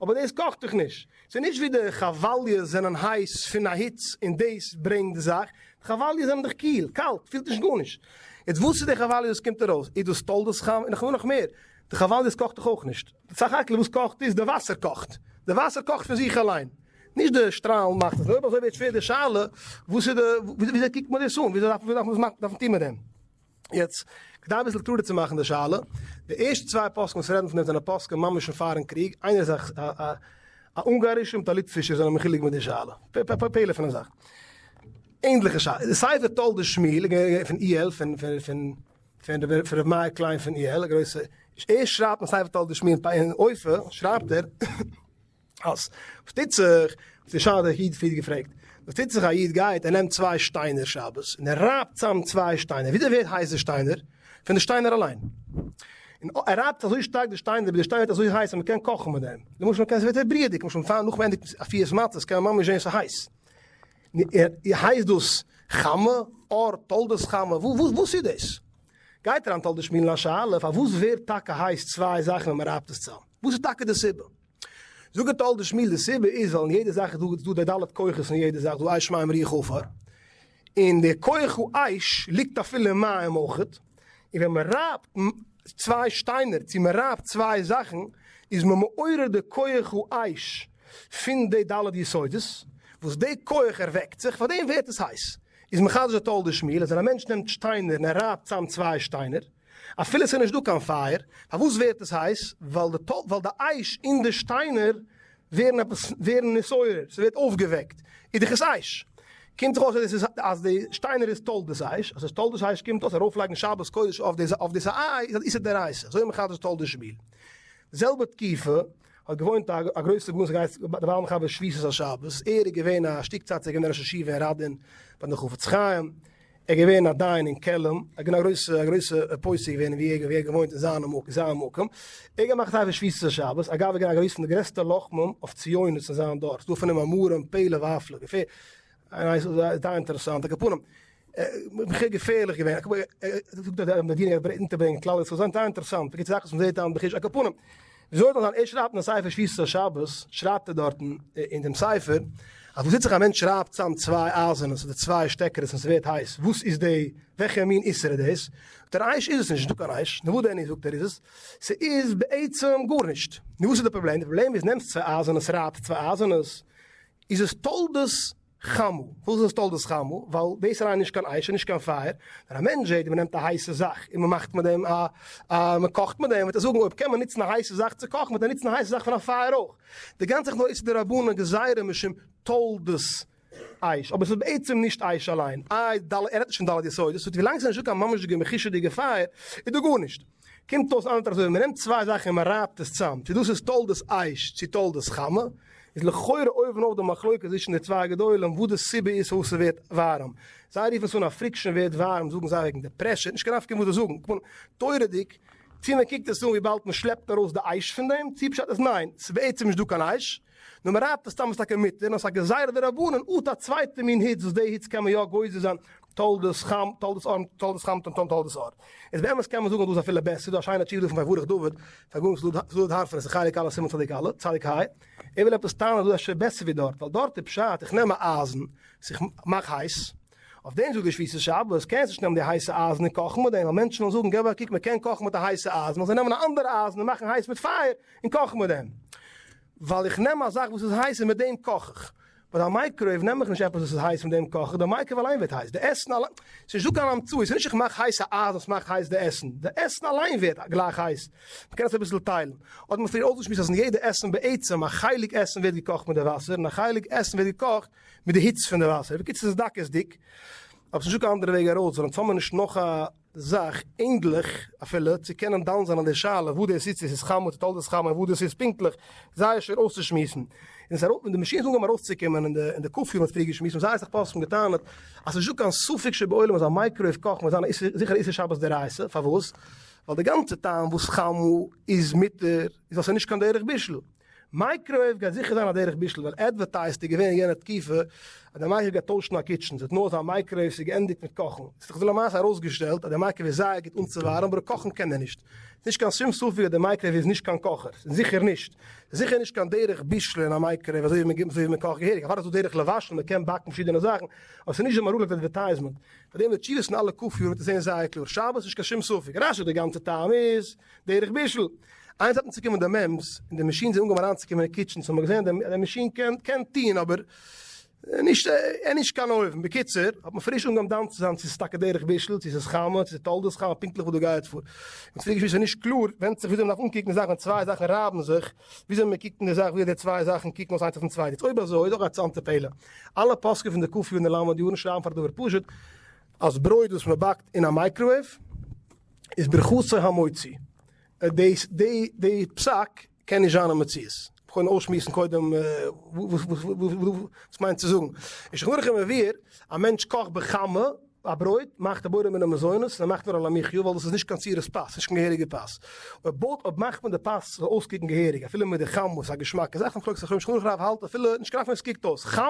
אבער דאס קאכט דאך נישט. ס'איז נישט ווי די כוואליעס זענען הייס פון א היץ און דאס ברענגט די זאך, די כוואליעס זענען דאך קיל, קאלט, פילט נישט גארנישט. יעצט וואס איז די כוואליע וואס קומט ארויס? איז דאס תולדות חמה? און נאך נאך מער, די כוואליעס קאכט דאך אויך נישט. סך הכל וואס קאכט איז די וואסער קאכט. די וואסער קאכט פון זיך אליין. נישט די שטראלן מאכט עס. און אויב אזוי ווערט שווער די שאלה, וואס איז די, וויאזוי קוקט מען דאס אן? וויאזוי דארף מען דאס מאכן, דארף מען טון מיט דעם? יעצט, כדי אביסל קלארער צו מאכן די שאלה, די ערשטע צוויי פוסקים וואס רעדן פון דעם זענען פוסקים ממש פון פארן קריג, איינער איז א א אונגארישער מיט א ליטווישער זענען מחולק מיט די שאלה. פלא פון א זאך. ענדליכע שאלה. די ספר תולדות שמואל פון איהעל פון פון פון פון ר' מאיר קליין פון איהעל, א גרויסע, ער שרייבט אין ספר תולדות שמואל אין אופה שרייבט ער, אז וואס טוט זיך, די שאלה האט דער איד פריער געפרעגט, וואס טוט זיך א איד גייט ער נעמט צוויי שטיינער שבת און ער רייבט צאם צוויי שטיינער, וויאזוי ווערט הייס די שטיינער? פון די שטיינער אליין, און ער רייבט אזוי שטארק די שטיינער ביז די שטיינער ווערט אזוי הייס אז מען קען קאכן מיט דעם, למשל מען קען עס ווערט בריעדיג, למשל פאר נאך מען ענדיגט אפיית מצות קען מען ממש זען ס'איז הייס, הייסט דאס חמה, אור, תולדות חמה, וואס איז דאס? גייט אריין תולדות שמואל אין א שאלה, פארוואס ווערט טאקע הייס צוויי זאכן ווען מען רייבט עס צאם? וואס איז טאקע די סיבה? זאגט תולדות שמואל די סיבה איז ווייל אין יעדע זאך איז דא די ד' כוחות אין יעדע זאך דא אש מים רוח עפר, און די כח האש ליגט אפילו אין מים אויכעט, און ווען מען רייבט צוויי שטיינער צו מען רייבט צוויי זאכן איז מען מעורר די כח האש פון די ד' יסודות, וואס די כח ערוועקט זיך פארדעם ווערט עס הייס, איז מחדש די תולדות שמואל אז ווען א מענטש נעמט שטיינער און ער רייבט צאם צוויי שטיינער, אפילו עס איז נישט דא קיין פייער, פארוואס ווערט עס הייס? ווייל די ווייל די אש אין די שטיינער ווערן עפעס ווערן נתעורר, ס'ווערט אויפגעוועקט, איז דאך עס אש. קומט דאך אויס אז עס איז אז די שטיינער איז תולדות אש, אז עס איז תולדות אש קומט אויס ארויפלייגן שבת קודש אויף די אויף די ס'איי איז א איסור דאורייתא, אזוי מחדש תולדות שמואל. די זעלבע תקופה האט געוואוינט א א גרויסע גאון ס'גייט די בעל מחבר שביתת השבת, ער איז געווען א שטיק צייט איז ער געווען ראש ישיבה אין ראדין ביי די חפץ חיים, ער איז געווען א דיין אין קעלם, ער איז געווען א גרויסע א גרויסע פוסק געווען ווי ער ווי ער געוואוינט אין זיין אין זיין מקום, ער האט געמאכט ספר שביתת השבת, אגב ער איז געווען א גרויס פון די גרעסטע לוחמים אויף ציונות אין זיין דור, ס'דא פון אים מאמרים פלא ופלא, זייער אינטערעסאנט, על כל פנים, געפערליך געווען, זאגט ער די מדינה גייט אונטערברענגען כלל ישראל, זייער אינטערעסאנט, בקיצור זאכן וואס מ'זעט היינט בחוש, על כל פנים, וויאזוי האט ער זיין, ער שרייבט אין ספר שביתת השבת, שרייבט ער דארטן אין דעם ספר, אז וואס טוט זיך א מענטש רייבט צאם צוויי אייזענעס אדער צוויי שטעקערעס און ס'ווערט הייס, וואס איז די, וועלכע מין איסור איז דאס? זאגט ער אש איז עס נישט, נישטא קיין אש, נו וואס דען איז, זאגט ער איז עס, ס'איז בעצם גארנישט, נו וואס איז די פראבלעם, די פראבלעם איז נעמסט צוויי אייזענעס רייבסט צוויי אייזענעס, איז עס תולדות חמה. פארוואס איז עס תולדות חמה? ווייל דאס אליין איז נישט קיין אש און נישט קיין פייער. ווען א מענטש זעט ווי מען נעמט א הייסע זאך און מען מאכט מיט דעם א א מען קאכט מיט דעם, וועט ער זאגן אויב קען מען נוצן א הייסע זאך צו קאכן וועט ער נוצן א הייסע זאך פון א פייער אויך. די גאנצע זאך נאר איסור דרבנן גזירה משום תולדות אש. אבער עס איז בעצם נישט אש אליין. איי ד ער רעדט נישט פון ד' יסודות. סאו ווילאנג עס איז נישטא קיין ממש'דיגע מחוש'דיגע פייער איז דא גארנישט. קומט אויס אנדערש אזוי ווען מען נעמט צוויי זאכן און מען רייבט עס צאם, צו דאס איז תולדות אש צו תולדות חמה, איז לכאורה אויבן אויף די מחלוקת צווישן די צוויי גדולים וואס די סיבה איז פארוואס ס'ווערט ווארעם. זיי רופן עס אן א friction ווערט ווארעם זאגן זיי וועגן די pressure, נישט קיין נפקא מינה וואס זיי זאגן, כמובן תורה'דיג. צו מען קוקט עס אן וויבאלד מען שלעפט ארויס די אש פון דעם, צו פשט איז ניין, ס'איז בעצם נישט דא קיין אש, נאר מען רייבט עס סתם איז טאקע מותר, נאר ס'איז א גזירה דרבנן, אט א צווייטע מין היץ וואס די היץ קען מען יא גוזר זיין תולדות חם, תולדות אור, תולדות חמתן, תולדות אור. איז באמת קען מען זאגן אז דאס איז אפילו בעסער, ס'איז דא א שיינע תשובה דא פון ויברך דוד, פאר גאון סלוד הרפרס אין חלק א' סימן צדיק א', צדיק ה', ער וויל עפעס טענה'ן אז דא איז אפשר בעסער ווי דארט, ווייל דארט איז פשט איך נעם א אייזן, וואס איך מאך הייס, אויף דעם זאגט די שביתת שבת, קענסט נישט נעמען די הייסע אייזן און קאכן מיט דעם, ווייל מענטשן וועלן זאגן געב א קוק מען קען קאכן מיט א הייסע אייזן, וועלן זיי נעמען א אנדערע אייזן און מאכן הייס מיט פייער און קאכן מיט דעם. ווייל איך נעם א זאך וואס איז הייס און מיט דעם קאך איך. ביי די microwave נעם איך נישט עפעס וואס איז הייס מיט דעם קאך איך, די microwave אליין ווערט הייס, די עסן אליין, ס'איז נישט דא קיין המצאה, ס'איז נישט איך מאך הייס א אייזן וואס מאכט הייס די עסן, די עסן אליין ווערט גלייך הייס, מ'קען עס אביסל טיילן. האט מען פריער אויסגעשמועסט אז אין יעדע עסן בעצם א חלק עסן ווערט געקאכט מיט די וואסער און א חלק עסן ווערט געקאכט מיט די היץ פון די וואסער, בקיצור ס'איז דקות'דיג, אבער ס'נישט דא קיין אנדערע וועג ארויס, ווייל אונז האמיר נישט נאך א זאך ענדליך אפילו צו קענען דן זיין אין די שאלה וואס דאס איז, צו ס'איז חמה צו תולדות חמה און וואס דאס איז פונקטליך, זייער שווער אויסצושמועסן. און ס'איז ארויף ווען די מאשין איז אנגעהויבן ארויסצוקומען אין די אין די כ' יארן האט פריער געשמועסט האבן זייער אסאך פוסקים געטענה'ט אז ס'נישט דא קיין ספק שבעולם אז א microwave קאכן וועט זיין א איסור זיכער א איסור שבת דאורייתא, פארוואס? ווייל די גאנצע טעם וואס חמה איז מותר איז ווייל ס'איז נישט קיין דרך בישול. microwave גייט זיכער זיין א דרך בישול ווייל advertised איז געווען אין יענע תקופה אז די microwave גייט טוישן א kitchen ס'וועט נאר זיין microwave ס'איז געענדיגט מיט קאכן ס'האט זיך למעשה ארויסגעשטעלט אז די microwave איז זייער גוט אנצואווארעמען אבער קאכן קען ער נישט ס'איז נישט קיין שום ספק אז די microwave איז נישט קיין קאכער ס'איז זיכער נישט ס'איז זיכער נישט קיין דרך בישול אין א microwave אזוי ווי מען קאכט געהעריג אוודאי איז דא דרך לבשל מען קען באקן פארשידענע זאכן אבער ס'איז נישט די מהר"ל advertisement פארדעם די תשובות פון אלע כ' יאר וועט איר זען זייער קלאר שבת איז נישט קיין שום ספק רש"י די גאנצע טעם איז דרך בישול. איינס האט מען צוקומען די MEMS און די מאשין זענען אנגעהויבן אריינצוקומען אין kitchens האט מען געזען די מאשין קען קען טוהן אבער נישט ער נישט קיין אויוון בקיצור האט מען פריש אנגעהויבן דן צו זיין צו ס'איז טאקע דרך בישול צו ס'איז חמה צו ס'איז תולדות חמה פונקטליך וואס דא גייט פאר און צוריק געשמועסט איז נישט קלאר ווענדט זיך וויאזוי מ'דארף אנקוקן די זאך ווען צוויי זאכן רייבן זיך וויאזוי מ'קוקט אין די זאך וויאזוי די צוויי זאכן קוקן אויס איינס אויפן צווייטע יעצט אויב אזוי איז אויך א אינטערעסאנטע פלא אלע פוסקים פון די כ' יארן און ל' יארן שרייבן פאר א דבר פשוט אז ברויט וואס מ'באקט אין א microwave איז ברכתו המוציא. די די די פסק קען נישט זיין א מציאות. קודם אויסשמועסן קודם וואס מיינט צו זאגן. אין שולחן ערוך איז מבואר, א מענטש קאכט בחמה א ברויט, מאכט א בורא מיני מזונות, און ער מאכט נאר על המחיה, ווייל דאס איז נישט קיין צורת פת, נישט קיין געהעריגע פת. אויב בויט אויב מאכט מען די פת זאל אויסקוקן געהעריג, אפילו מיט די חמה איז א געשמאקע זאך, מחלוקת אחרונים, שולחן ערוך רב האלט אפילו נישט קיין נפקא מינה ווי עס קוקט אויס, חמה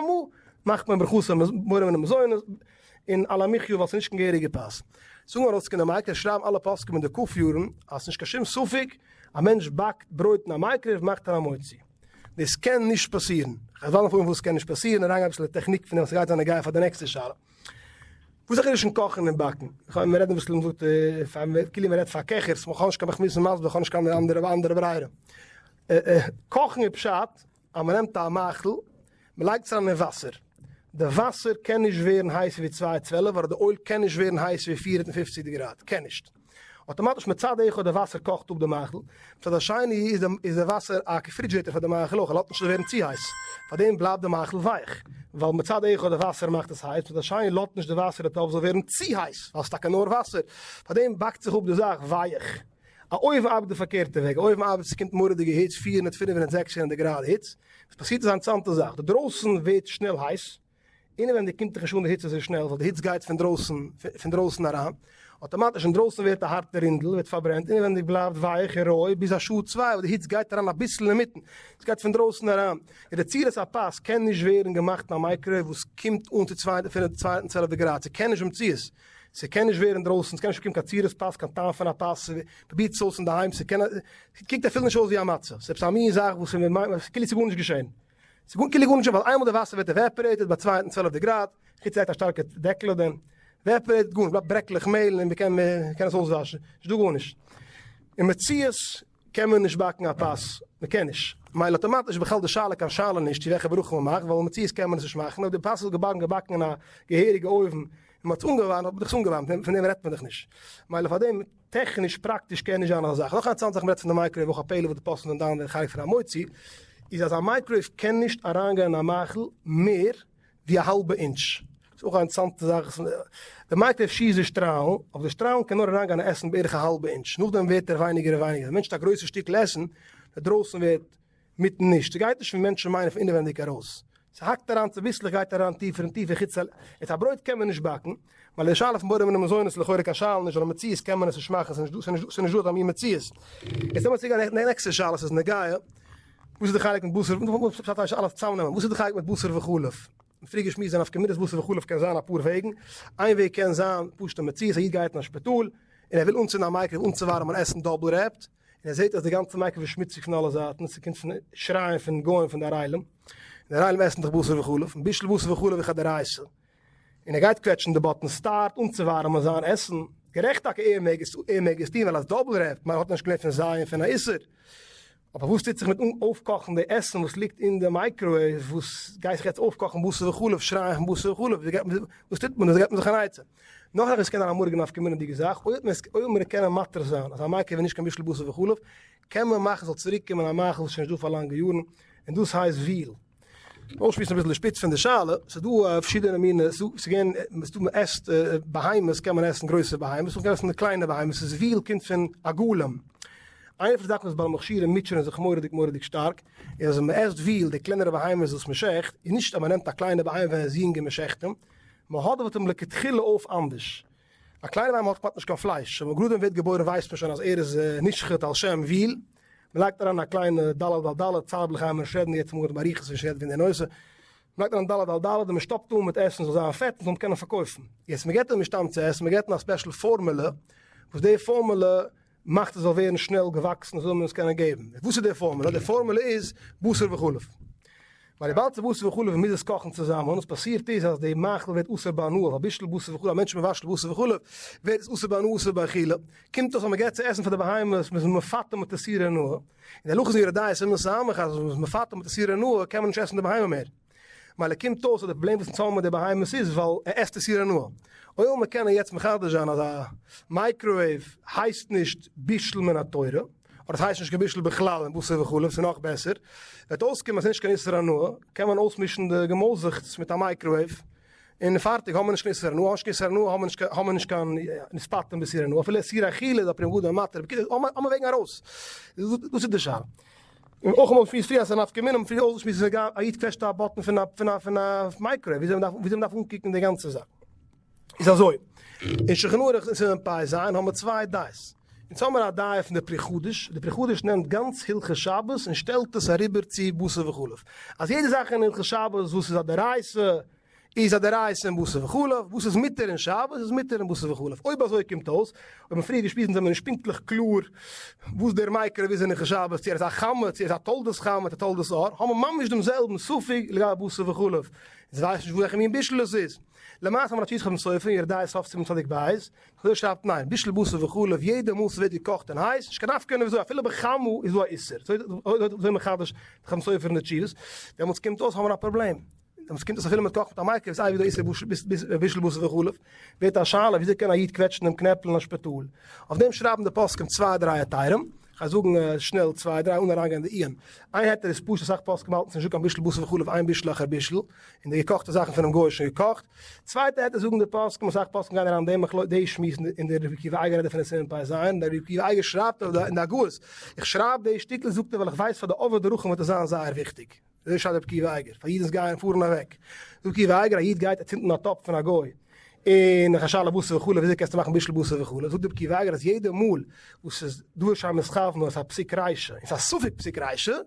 מאכט מען ברכתו בורא מיני מזונות, און על המחיה ווייל ס'איז נישט קיין געהעריגע פת. זאגן ארויס קיין די microwave שרייבן אלע פוסקים אין די כ' יארן אז ס'נישט קיין שום ספק א מענטש באקט ברויט אין א microwave מאכט ער א מוציא. דאס קען נישט פאסירן. כ'וועל נאך פארן וואס קען נישט פאסירן און אריינגיין אביסל אין די טעכניק פון דעם וואס ס'גייט זיין נוגע פאר די נעקסטע שאלה. וואס איז א חידוש אין קאכן און באקן? כ'מיין מ'רעדט אביסל מ'זאגט כאילו מ'רעדט פאר קעכערס, כ'האב נישט קיין כ'מוז מסביר כ'האב נישט קיין אנדערע אנדערע ברירה. קאכן איז פשט אז מ'נעמט א מאכל, מ'לייגט עס אריין אין וואסער, די וואסער קען נישט ווערן הייסער ווי צוויי צוועלף אדער די oil קען נישט ווערן הייסער ווי 450 גראד, קען נישט. אטאמאטיש מצד אחד די וואסער קאכט אפ די מאכל, מצד השני איז די איז די וואסער א refrigerator פאר די מאכל אויך, ער לאזט נישט עס ווערן צו הייס, פארדעם בלייבט די מאכל ווייך, ווייל מצד אחד די וואסער מאכט עס הייס, מצד השני לאזט נישט די וואסער די טאפ זאל ווערן צו הייס, ווייל ס'איז טאקע נאר וואסער, פארדעם באקט זיך אפ די זאך ווייך. א אויוון ארבעט די פארקערטע וועג, א אויוון ארבעט ס'קומט מורא'דיגע היץ, 400, 500, 600 גראד היץ, וואס פאסירט איז א אינטערעסאנטע זאך, די דרויסן ווערט שנעל הייס, אינעווענדיג קומט דאך נישט אן די היץ אזוי שנעל, ווייל די היץ גייט פון דרויסן פון דרויסן אריין, אטאמאטיש אינדרויסן ווערט א הארטע רינדל, ווערט פארברענט, אינעווענדיג בלייבט ווייך און רוי ביז א שעה צוויי וואס די היץ גייט אריין אביסל אינמיטן, עס גייט פון דרויסן אריין, און די צורת הפת קען נישט ווערן געמאכט אין א microwave וואס קומט אן צו 212 גראד, ס'קען נישט במציאות. ס'קען נישט ווערן דרויסן, ס'קען נישט באקומען קיין צורת פת, קיין טעם פון א פת, פרובירט עס אויס אינדערהיים, ס'קען, ס'קוקט אפילו נישט אויס ווי א מצה, ס'איז עפעס א מין זאך וואס איז מ'מיינט, כאילו ס'איז גארנישט געשען. ס'איז כאילו גארנישט געשען ווייל איינמאל די וואסער ווערט evaporated ביי 212 גראד, חוץ לייגט א שטארקע דעקל אויף דעם, evaporated גארנישט, בלייבט ברעקלעך מעהל און מ'קען מ'קען עס אויסוואשן, נישטא גארנישט. אין מציאות קען מען נישט באקן א פת, מ'קען נישט. מילא אטאמאטיש איז בכלל די שאלה קיין שאלה נישט צו וועלכע ברכה מ'מאכט, ווייל במציאות קען מען עס נישט מאכן, אויב די פת איז געבאקן געבאקן אין א געהעריגע אויוון און מ'האט עס אנגעווארעמט האט מען דאך עס אנגעווארעמט, פון דעם רעדט מען דאך נישט. מילא פאר דעם טעכניש פראקטיש קען נישט זיין אזא זאך. נאך א אינטערעסאנטע זאך מ'רעדט פון די microwave אויך א פלא וואס די פוסקים זענען דן אין חלק פון המוציא, איז אז א microwave קען נישט אריינגיין אין א מאכל מער ווי א האלבע אינטש. ס'איז אויך א אינטערעסאנטע זאך, די microwave שיסט די שטראלן, אבער די שטראלן קען נאר אריינגיין אין עסן בערך א האלבע אינטש, נאכדעם ווערט ער ווייניגער און ווייניגער, ווען מענטש האט א גרויסע שטיקל עסן, די דרויסן ווערט מיטן נישט, ס'גייט נישט ווי מענטשן מיינען פון אינעווענדיג ארויס. ס'האקט אריין צוביסלעך גייט אריין טיפער און טיפער חוץ א ברויט קען מען נישט באקן, ווייל די שאלה פון בורא מיני מזונות איז לכאורה קיין שאלה נישט ווייל א מציאות קען מען עס נישט מאכן ס'איז נישט דא אזא מין מציאות. יעצט לאמיר צוגיין די נעקסטע שאלה ס'איז נוגע וואס איז די חלק מיט בשר פשט הייסט אלעס צאמנעמען וואס איז די חלק מיט בשר וחלב? פריער געשמועסט די נפקא מינות בשר וחלב קען זיין אפאר וועגן, איין וועג קען זיין פשוטע מציאות א איד גייט אין א שפיטאל און ער וויל אנצינדן א microwave אנצואווארעמען עסן double wrapped און ער זעט אז די גאנצע microwave איז שמוציג פון אלע זייטן ס'קומט פון שרייען פון גוים פון די ערלים, און די ערלים עסן דאך בשר וחלב, און בישול בשר וחלב איז א דאורייתא. און ער גייט קוועטשן די button start אנצואווארעמען זיין עסן, גערעכט טאקע ער מעג עס ער מעג עס טון ווייל אז double wrapped מען האט נישט געלערנט פון זיי און פון א איסור, אבער וואס טוט זיך מיט אויפקאכן די עסן וואס ליגט אין די microwave וואס גייט זיך יעצט אויפקאכן בשר וחלב שרייען פון בשר וחלב וואס טוט מען דא געבט מען זיך אן עצה. נאך א זאך וואס קען זיין א מורא'דיגע נפקא מינה'דיגע זאך אויב אויב מיר קענען מתיר זיין אז א microwave איז נישט קיין בישול בשר וחלב קען מען מאכן ס'זאל צוריק קומען א מאכל וואס איז שוין נישט דא פאר לאנגע יארן און דאס הייסט veal. אויסשמועסן אביסל די שפיץ פון די שאלה, ס'איז דא פארשידענע מיני, ס'איז געווען, ס'איז דא מ'עסט בהמות קען מען עסן גרויסע בהמות, מ'קען עסן קליינע בהמות, ס'איז veal קומט פון עגלים, איינע פון די זאכן וואס בעלי מכשירים מוטשענען זיך מורא'דיג מורא'דיג שטארק, איז אז ווען מ'עסט veal, די קלענערע בהמות וואס מ'שעכט, איז נישט אז מ'נעמט א קליינע בהמה ווען ער איז יונג און מ'שעכט אים, מ'האדעוועט אים לכתחילה אויף אנדערש. א קליינע בהמה האט כמעט נישט קיין פלייש, אבער גראדע ווען ווערט געבוירן ווייסט מען שוין אז ער איז נשחט על שם veal, מען לייגט אריין א קליינע ד' על ד', צער בעלי חיים נישט רעדן יעצט אמאל באריכות ווען שוין רעדט פון די נושא, מען לייגט אריין ד' על ד' און מען שטאפט אן מיט עסן זאל זיין פעט און זאל מען קענען פארקויפן, יעצט מען געבט אים נישט סתם צו עסן, מען געבט אים א special formula, וואס די פארמולע מאכט עס זאל ווערן שנעל געוואקסן אזוי זאל מען עס קענען געבן, וואס איז די פארמולע? די פארמולע איז בשר וחלב. ווייל וויבאלד ס'איז בשר וחלב און מוז עס קאכן צוזאמען, וואס פאסירט איז אז די מאכל ווערט אסור בהנאה, ווייל בישול בשר וחלב, א מענטש מבשל בשר וחלב, ווערט עס אסור בהנאה אסור באכילה, קומט אויס אז מ'געט צו עסן פאר די בהמות, מ'איז מפתה מיט איסורי הנאה, און די הלכה איז אין יורה דעה סימן ס' אז מ'איז מפתה מיט איסורי הנאה קען מען נישט עסן די בהמה מער. מילא קומט אויס אז די פראבלעם וואס אונז האבן מיט די בהמות איז ווייל ער עסט איסורי הנאה. אויב וויל מען קענען יעצט מחדש זיין אז א microwave הייסט נישט בישול מן התורה, אדער עס הייסט נישט קיין בישול בכלל אין בשר וחלב, ס'איז נאך בעסער, וועט אויסקומען אז ס'איז נישט קיין איסור הנאה, קען מען אויסמישן די געמויזעכץ מיט א microwave, און פארטיג, האבן מיר נישט קיין איסור הנאה, האט נישט קיין איסור הנאה, האבן מיר נישט קיין נתפטם באיסור הנאה, אפילו איסור אכילה איז א פרי מגדים מתיר, בקיצור, האבן מיר וועגן ארויס. דאס איז די שאלה. און אויך אמאל פריער פריער אז ס'איז א נפקא מינה, פריער אויסגעשמועסט איז א איד קוועטשט א button פון א פון א פון א microwave, וויאזוי מ'דארף וויאזוי מ'דארף אנקוקן די גאנצע זאך. איז אזוי, אין שולחן ערוך אין סימן פ"ז האבן מיר צוויי דעות. אונז האמיר א דעה פון די פרי חדש, די פרי חדש נעמט גאנץ הלכות שבת און שטעלט עס אריבער צו בשר וחלב. אז יעדע זאך אין הלכות שבת וואס איז א דאורייתא, איז א דאורייתא אין בשר וחלב, וואס איז מותר אין שבת איז מותר אין בשר וחלב, אויב אזוי קומט אויס, אויב מיר פריער געשמועסט זענען מיר נישט פונקטליך קלאר וואס דער microwave איז אין הלכות שבת, צו ער איז א חמה, צו ער איז א תולדת חמה, צו א תולדת אור, האבן מיר ממש דעם זעלבן ספק לגבי בשר וחלב, אונז ווייסן נישט וועלכע מין בישול עס איז. למעשה האבן מיר א תשובת חתם סופר אין יורה דעה סוף סימן צדיק בית, אזוי שרייבט ניין, בישול בשר וחלב יעדע מאל ס'ווערט געקאכט אין הייס, נישט קיין נפקא מינה וויאזוי אפילו בחמה איז דא א איסור, אזוי מחדש חתם סופר אין די תשובות, דעמאלטס קומט אויס האבן מיר א פראבלעם. דעמאלטס קומט עס אפילו מען קאכט מיט א microwave איז אייביג דא איסור בישול בשר וחלב, ווערט א שאלה וויאזוי קען א איד קוועטשן דעם קנעפל אין א שפיטאל? אויף דעם שרייבן די פוסקים צוויי דריי היתרים, כ'גיי זאגן שנעל צוויי דריי אן אריינגיין אין די עיון. איין היתר איז פשוט אסאך פוסקים האלטן ס'נישט דא קיין בישול בשר וחלב אין בישול אחר בישול, און די געקאכטע זאכן פונעם גוי איז שוין געקאכט. צווייטע היתר זאגן די פוסקים אסאך פוסקים גייען אריין אין די די שמועס אין די רבי עקיבא אייגער רעדט דערפון אין סימן פ"ז, און דער רבי עקיבא אייגער שרייבט אין די הגהות, איך שרייב די שטיקל זאגט ער ווייל איך ווייס פאר די עובר דרכים וועט עס זיין זייער וויכטיג. אזוי שרייבט רבי עקיבא אייגער, פאר אידן וואס גייען פארן אוועק. זאגט רבי עקיבא אייגער, א איד גייט אצינדן א טאפ פון א גוי, און נאך א שאלה בשר וכו', וויאזוי קענסטו מאכן בישול בשר וכו', זאגט רבי עקיבא אייגער אז יעדע מאל וואס ס'איז דבר שאין מתכוין נאר ס'איז א פסיק רישא, און ס'איז א ספק פסיק רישא,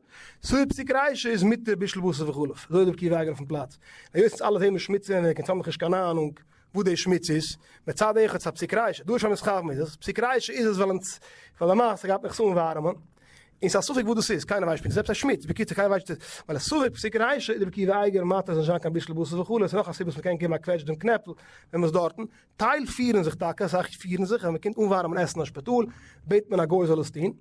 ספק פסיק רישא איז מותר בישול בשר וכו', אזוי זאגט רבי עקיבא אייגער אויפן פלאץ. היות אונז אלע זעהן מיר שמוץ אינעווייניג אונז האבן נאך נישט קיין אהנונג וואס די שמוץ איז, מצד אחד ס'איז א פסיק רישא, דבר שאין מתכוין איז עס, פסיק רישא איז עס ווייל אונז, ווייל למעשה גייט מיך עס אנווארעמען, און ס'איז א ספק וואס דאס איז, קיינער ווייסט נישט, ס'איז עפעס א שמוץ, בקיצור קיינער ווייסט נישט, ווייל א ספק פסיק רישא איז רבי עקיבא אייגער מתיר זאל נישט זיין קיין בישול בשר וכו', ס'איז נאך א סיבה וואס מ'קען געבן א קוועטש דעם קנעפל ווען מ'איז דארטן, טייל פירן זיך טאקע, אסאך פירן זיך, אז מ'קומט אנווארעמען עסן אין א שפיטאל, בעט מען א גוי זאל עס טון,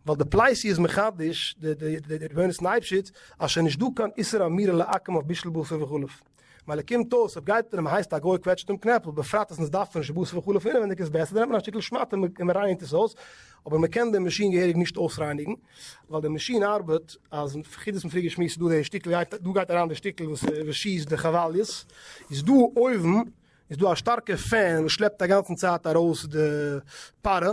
ווייל די פלייסי איז מחדש, די רבי יונתן אייבשיץ, אז שוין נישט דא קיין איסור אמירה לעכו"ם אויף בישול בשר וחלב. מילא קומט אויס אויב גייט מען און מ'הייסט א גוי קוועטשן דעם קנעפל, בפרט אז אונז דארפן נישט בשר וחלב פון אינעווייניג איז בעסער, דאן נעמט מען א שטיקל שמאטע און מ'רייניגט עס אויס, אבער מ'קען דעם מאשין געהעריג נישט אויסרייניגן, ווייל די מאשין ארבעט אז חידות פון פריער געשמועסט איז דא די שטיקל גייט דא גייט אריין די שטיקל וואס שיסט די כוואליעס, איז דא אויבן איז דא א שטארקע fan וואס שלעפט א גאנצן צייט ארויס די פארע,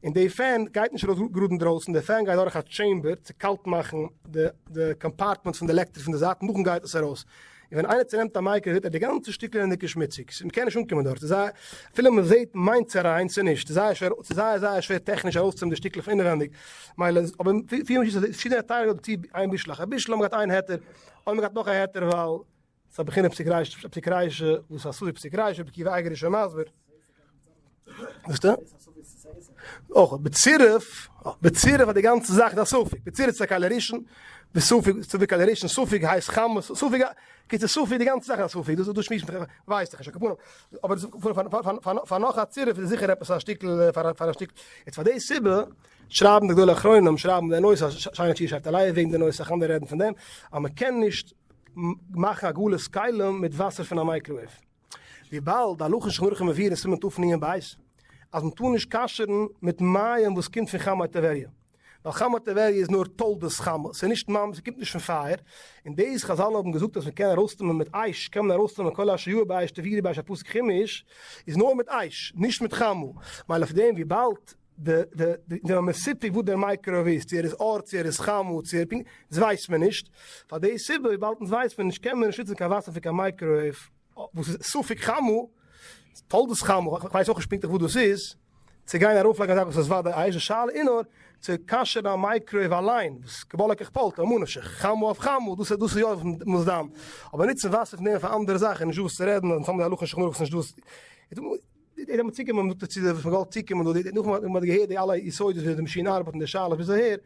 און די fan גייט נישט ארויס גראד אינדרויסן, די fan גייט דורך א chamber צו קאלט מאכן די די compartment פון די לעקטער פון די זייט, נאכדעם גייט עס ארויס. און ווען איינער צונעמט א microwave זעט ער די גאנצע שטיקל אינענדיג איז שמוציג, ס'איז מ'קען נישט אנקומען דארט, ס'איז זייער, אפילו מ'זעט מיינט צו ריין צו נישט, ס'איז זייער שווער, ס'איז זייער זייער שווער טעכניש ארויסצונעמען די שטיקלעך פון אינעווענדיג, מילא, אבער פיל מאל איז פארשידענע היתרים דא צו איין בישול אחר בישול האט מען געהאט איין היתר, אויב מ'געהאט נאך א היתר ווייל ס'איז א בחינה פסיק רישא, פסיק רישא, וואס איז א סורי פסיק רישא, רבי עקיבא אייגער איז שוין מסביר. וואס אויך בצירוף, בצירוף האט די גאנצע זאך די ספק, בצירוף צו כלי ראשון, בספק צו כלי ראשון, ספק הייסט חמץ, ספק, קיצור ספק די גאנצע זאך איז א ספק, דאס דאס שמועסט מען ווייסט איך נישט, על כל פנים, אבער פאר נאך א צירוף איז זיכער עפעס א שטיקל פאר א שטיקל, יעצט פאר די סיבה שרייבן די גדולי האחרונים שרייבן די נושא, שיינע תשובה שרייבט אליין וועגן די נושא, אנדערע רעדן פון דעם, אז מען קען נישט מאכן הגעלת כלים מיט וואסער פון א microwave. וויבאלד די הלכה אין שולחן ערוך איז מבואר אין סימן תנ"ב אז מען טאר נישט כשר'ן מיט מים וואס קומט פון חמי טבריה, ווייל חמי טבריה איז נאר תולדות חמה, ס'איז נישט ממש, ס'קומט נישט פון פייער, און דאס חזל האבן געזאגט אז מען קען ארויסנעמען מיט אש, קען מען ארויסנעמען כל אשר יאיר באש תבעירו באש א פסוק חומש, איז נאר מיט אש, נישט מיט חמה, מילא פון דעם וויבאלד די די די די מסופק וואס דער microwave איז, צו ער איז אור צו ער איז חמה צו ער פונקט, דאס ווייסט מען נישט, פאר די סיבה וויבאלד אונז ווייסט מען נישט קען מען נישט נוצן קיין וואסער פון קיין microwave וואס איז ספק חמה, תולדות חמה, איך ווייס אויך נישט פונקטליך וואס דאס איז, צו גיין ארויפלייגן א זאך וואס איז ודאי אש, די שאלה איז נאר צו כשר'ן א microwave אליין, וואס כבולעו כך פולטו, ממה נפשך, חמה אויף חמה, דאס איז דאס איז יא מוז זיין, אבער נוצן וואסער פון דעם פאר אנדערע זאכן איז נישט דא וואס צו רעדן, אונז האבן די הלכה אין שולחן ערוך ס'נישט דא וואס. יעדער האט צוגעקומען מיט צו וואס מ'געוואלט צוקומען דא, נאך מען האט געהערט די אלע יסודות ווי די מאשין ארבעט און די שאלות ביז אהער,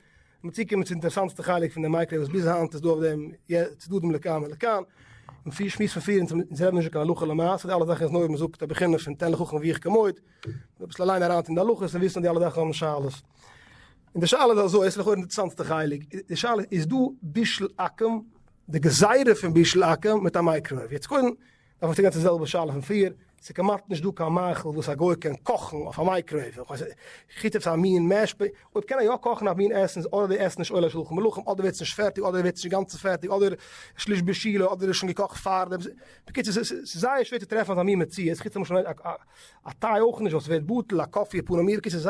מען צוקומען צו אינטערעסאנטסטע חלק פון די microwave וואס ביז היינט איז דא אויף דעם צדדים לכאן ולכאן, און פיר שמועס פון פריער אונז רעדן נישט קיין הלכה למעשה, די אלע זאכן איז נאר ווי מ'זאגט א בחינה פון תן לחכם ויחכם עוד, אביסל אליין אריינטון די הלכות און וויסן אז די אלע זאכן האבן שאלות. און די שאלה איז אזוי, עס איז לכאורה די אינטערעסאנטסטע חלק, די שאלה איז דא בישול עכו"ם, די גזירה פון בישול עכו"ם מיט א microwave, יעצט קודם דארף איך צוגיין צו די זעלבע שאלה פון פריער, ס'איז כמעט נישט דא קיין מאכל וואס א גוי קען קאכן אויף א microwave, איך ווייס חוץ עפעס א מין mash, אויב קען ער יא קאכן א מין עסן איז אדער די עסן נישט עולה שלחן מלכים, אדער ווערט עס נישט פערטיג, אדער ווערט עס נישט אינגאנצן פערטיג, אדער שליש בישולו, אדער איז שוין געקאכט פארדעם, בקיצור ס'איז זייער שווער צו טרעפן אזא מין מציאות, חוץ למשל א טיי אויך נישט ווייל ס'ווערט בטל, א coffee פנים מיר, בקיצור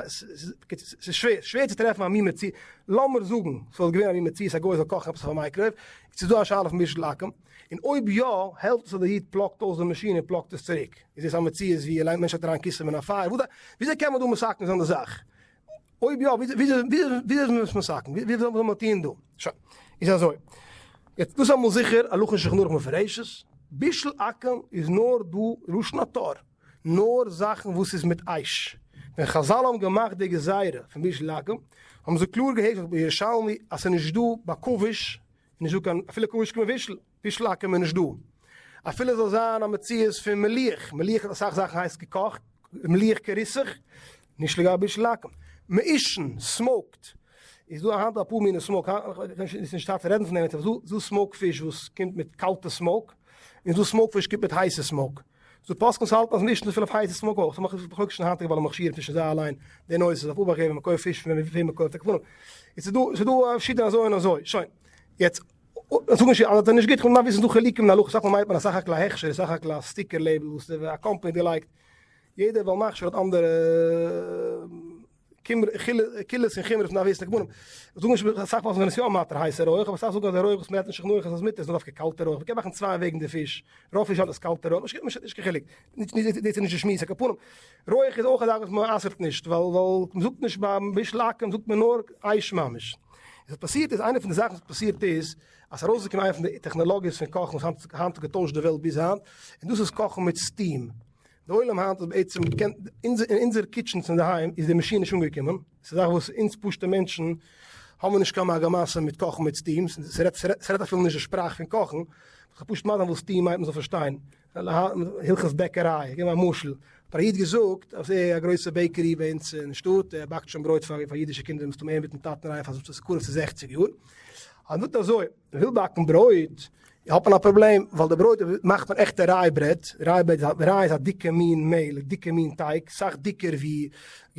ס'איז שווער, שווער צו טרעפן א מין מציאות, לאמיר זאגן ס'וואלט געווען א מין מציאות א גוי זאל קאכן עפעס אויף א microwave, ס'איז דא א שאלה פון בישול עכו"ם. און אויב יא, העלפט עס אז דער איד plug ט אויס די מאשין און plug ט עס צוריק? איז דאס א מציאות ווי א מענטש האט אריין כיסים אין א פייער? וויאזוי קען מען דא מתקן זיין די זאך? אויב יא, וויאזוי איז מען עס מתקן? וויאזוי זאל מען טוען דא? שוין, איז אזוי. יעצט דאס איז אמאל זיכער הלכה אין שולחן ערוך מפורשת, בישול עכו"ם איז נאר דא לשון הטור, נאר זאכן וואס איז מיט אש. ווען חזל האבן געמאכט די גזירה פון בישול עכו"ם, האבן זיי קלאר געהערט בירושלמי אז ס'איז נישט דא בעכביש נישט דא קיין אפילו כבוש כמבושל, בישול עכו"ם איז נישט דא. אפילו זאל זיין א מציאות פון מליח, מליח האט אסאך זאכן הייס געקאכט, מליח כריסח, נישט לגבי בישול עכו"ם. מעושן, smoked, איז דא היינט אפאר מיני smoke, איז נישט צייט צו רעדן פון דעם, ס'איז דא smoke פיש וואס קומט מיט קאלטע smoke, און ס'איז דא smoke פיש קומט מיט הייסע smoke. ס'דא פוסקים וואס האלטן אז מעושן איז אפילו אויף הייסע smoke אויך, ס'איז מחלוקת שוין היינטיגע בעלי מכשירים צווישן זיי אליין, די נושא, דארף אבאכט געבן ווען מ'קויפט פיש פון וועם מ'קויפט, על כל פנים, איז ס'דא ס'דא פארשידענע אזוי און אזוי, שוין. יעצט, זאג נישט אז עס איז נישט גוט, כ'וויל נאר וויסן ס'דא חילוקים אין הלכה, סך הכל מיינט מען א סך הכל א הכשר, סך הכל א sticker label וואס א קאמפאני האט געלייגט, יעדער בעל מכשיר האט אנדערע. קולות און חומרות מ'דארף וויסן, כמובן, זאג נישט אסאך מאל זענען עס יא מתיר הייסע רויך, אבער אסאך זאגן אז די רויך וואס מ'רעדט אין שולחן ערוך אז עס איז מותר איז נאר דווקא קאלטע רויך, מ'קען מאכן צוויי וועגן די פיש, רוב פיש האט עס קאלטע רויך, נישט קיין חילוק, דאס איז נישט די שמועס, על כל פנים, רויך איז אויך א זאך וואס מ'אסר'ט נישט, ווייל ווייל מ'זאגט נישט ביים בישול עכו"ם זאגט מען נאר אש ממש. וואס האט פאסירט איז, איינע פון די זאכן וואס האט פאסירט איז, אז ס'איז ארויסגעקומען איינע פון די טעכנאלאגיעס פון קאכן וואס היינט האט געטוישט די וועלט ביז היינט, און דאס איז קאכן מיט steam. די עולם היינט איז בעצם קען אין אונזער kitchens אינדערהיים איז די מאשין נישט אנגעקומען, ס'איז א זאך וואס אונז פשוטע מענטשן האבן נישט קיין מגע ומשא מיט קאכן מיט steam, ס'רעדט אפילו נישט די שפראך פון קאכן, כ'וועל פשוט מסביר זיין וואס steam מיינט מ'זאל פארשטיין, הלכות בעקעריי, כ'געב א משל, האט א איד געזאגט אז ער האט א גרויסע bakery ביי אונז אין שטאט, ער באקט שוין ברויט פאר אידישע קינדער מסתמא ער מיטן טאטן אריין פאר קרוב צו זעכציג יאר, ער זאגט אזוי. מען וויל באקן ברויט, האט מען א פראבלעם, ווייל די ברויט מאכט מען עכטע rye bread, rye bread, rye איז א דיקע מין מעהל, א דיקע מין טייג, סאך דיקער ווי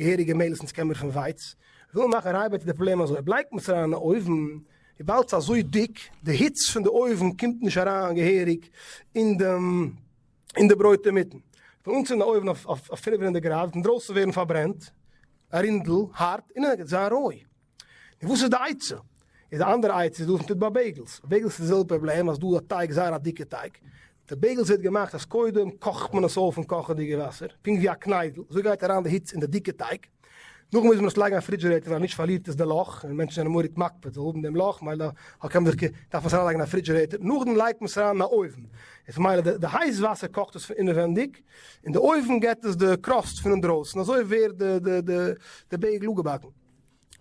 געהעריגע מעהל וואס אונז קען מיר פון ווייץ, וויל מען מאכן rye bread איז די פראבלעם אזוי, אויב לייגט מען עס אריין אין א אויוון, וויבאלד ס'איז אזוי דיק, די היץ פון די אויוון קומט נישט אריין געהעריג אין דעם אין די ברויט אינמיטן, ווען אנצינדן א אויוון אויף 500 גראד, וועט אינדרויסן ווערן פארברענט, א רינדל, הארט, און עס וועט זיין רוי. און וואס איז די עצה? איז א אנדערע עצה איז דא וואס מ'טוט ביי bagels, bagels איז די זעלבע פראבלעם אז דא א טייג זייער א דיקע טייג, די bagels ווערט געמאכט אז קודם קאכט מען עס אויף אין קאכעדיגע וואסער, פונקט ווי א קניידל, אזוי גייט אריין די היץ אין די דיקע טייג, נאכדעם מוז מען עס לייגן אין refrigerator ווייל נישט פארלירט עס די לאך, און מענטשן זענען מורא'דיג מקפיד זאל האבן דעם לאך, מילא קען מען זיך דארף מען עס אריינלייגן אין א refrigerator, נאכדעם לייגט מען עס אריין אין א אויוון, איז מילא די הייס וואסער קאכט עס פון אינעווענדיג, און די אויוון געבט עס די crust פון אינדרויסן, אזוי ווערט די bagel אפגעבאקן.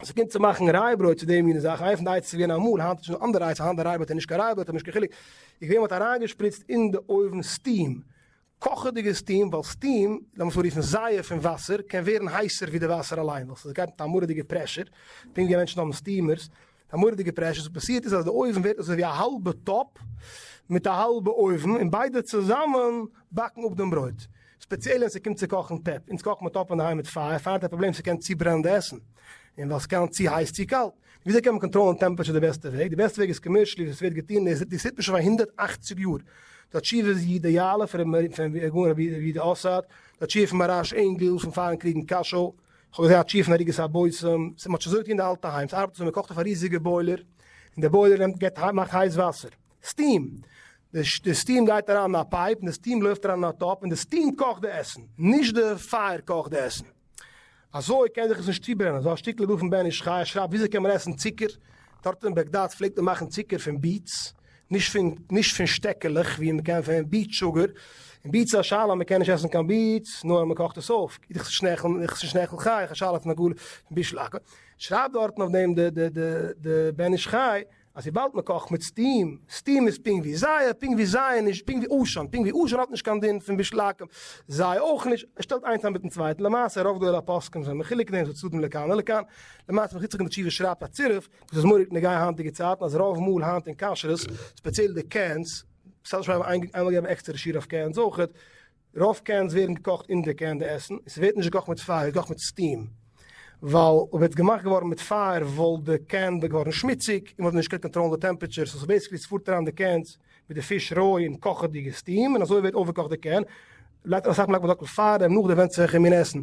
ס'קומט צו מאכן rye ברויט צו די מינע זאכן, איינע פון די עצות איז געווען אמאל, היינט איז שוין אנדערע עצה, היינט די rye ברויט איז נישט קיין rye ברויט, האט נישט קיין חילוק, איז געווען מ'האט אריינגעשפריצט אין די אויוון steam, קאכעדיגע steam, ווייל steam, לאמיר עס אנרופן זייער פון וואסער, קען ווערן הייסער ווי די וואסער אליין, ווייל ס'גייט מיט א מורא'דיגע pressure, פונקט ווי מענטשן האבן steamers, א מורא'דיגע pressure, וואס פאסירט איז אז די אויוון ווערט אזוי ווי א האלבע טאפ מיט א האלבע אויוון, און ביידע צוזאמען באקן אפ דעם ברויט. ספעציעל ווען ס'קומט צו קאכן טעפ, אונז קאכן מיר טאפ אינדערהיים מיט פייער, פייער האט א פראבלעם ס'קען צוברענען די עסן, און ווייל ס'קען צו הייס צו קאלט. וויאזוי קען מען קאנטראלן temperature די בעסטע וועג? די בעסטע וועג איז commercially ווי ס'ווערט געטון, און דאס טוט מען שוין פאר 180 יאר. די תשובה איז אידעאלע פון הגאון רבי יהודה אסאד, די תשובה פון מהר"ש ענגל פון פארן קריג אין קאשוי, כ'האב געזען א תשובה פון ערוגת הבושם, ס'מ'האט שוין אזוי געטון אין די אלטע היים, ס'ארבעט אזוי, מ'קאכט אויף א ריזיגע boiler, און די boiler נעמט געט מאכט הייס וואסער, steam, די steam גייט אריין אין א pipe, און די steam לויפט אריין אין א טאפ, און די steam קאכט די עסן, נישט די פייער קאכט די עסן. אזוי קען זיך עס נישט צוברענען, אזא שטיקל איז דא פון בן איש חי, ער שרייבט וויאזוי קען מען עסן צוקער, דארט אין בעגדאד פלעגט מען מאכן צוקער פון beets, נישט פון נישט פון שטעקעלעך ווי מען קען פון beet sugar, און beets איז א שאלה אז מען קען נישט עסן קיין beets נאר אז מען קאכט עס אויף, איך שנעכל איך שנעכל חי, איך א שאלה פון א גאל פון בישול עכו"ם, שרייבט דארטן אויף דעם די די די די בן איש חי אז וויבאלד מען קאכט מיט steam, steam איז פונקט ווי זייער, פונקט ווי זייער נישט, פונקט ווי עשן, פונקט ווי עשן האט נישט קיין דין פון בישול עכו"ם, זיי אויך נישט, ער שטעלט איינס איין מיטן צווייטן, למעשה רוב גדולי הפוסקים זענען מחולק אין דעם, ס'איז צדדים לכאן ולכאן, למעשה מחוצף אין די תשובה שרייבט א צירוף, וואס איז מורא'דיג נוגע היינטיגע צייטן אז רוב מאל היינט אין כשרות, ספעציעל די cans, בסדר שוין איינמאל געבן עקסטערע שיעור אויף cans אויכעט, רוב cans ווערן געקאכט אין די can די עסן, און ס'ווערט נישט געקאכט מיט פייער, ס'ווערט געקאכט מיט steam, ווייל אויב ווערט עס געמאכט געווארן מיט פייער וואלט די can געווארן שמוציג, און מ'וואלט נישט געקענט קאנטראלן די temperature, so basically ס'פארט אריין די cans מיט די פיש רוי אין קאכעדיגע steam, און אזוי ווערט אויפגעקאכט די can, לייגט אסאך מאל לייגט מען דארט פאר דעם נאכדעם ווענדט זיך אין מין עסן,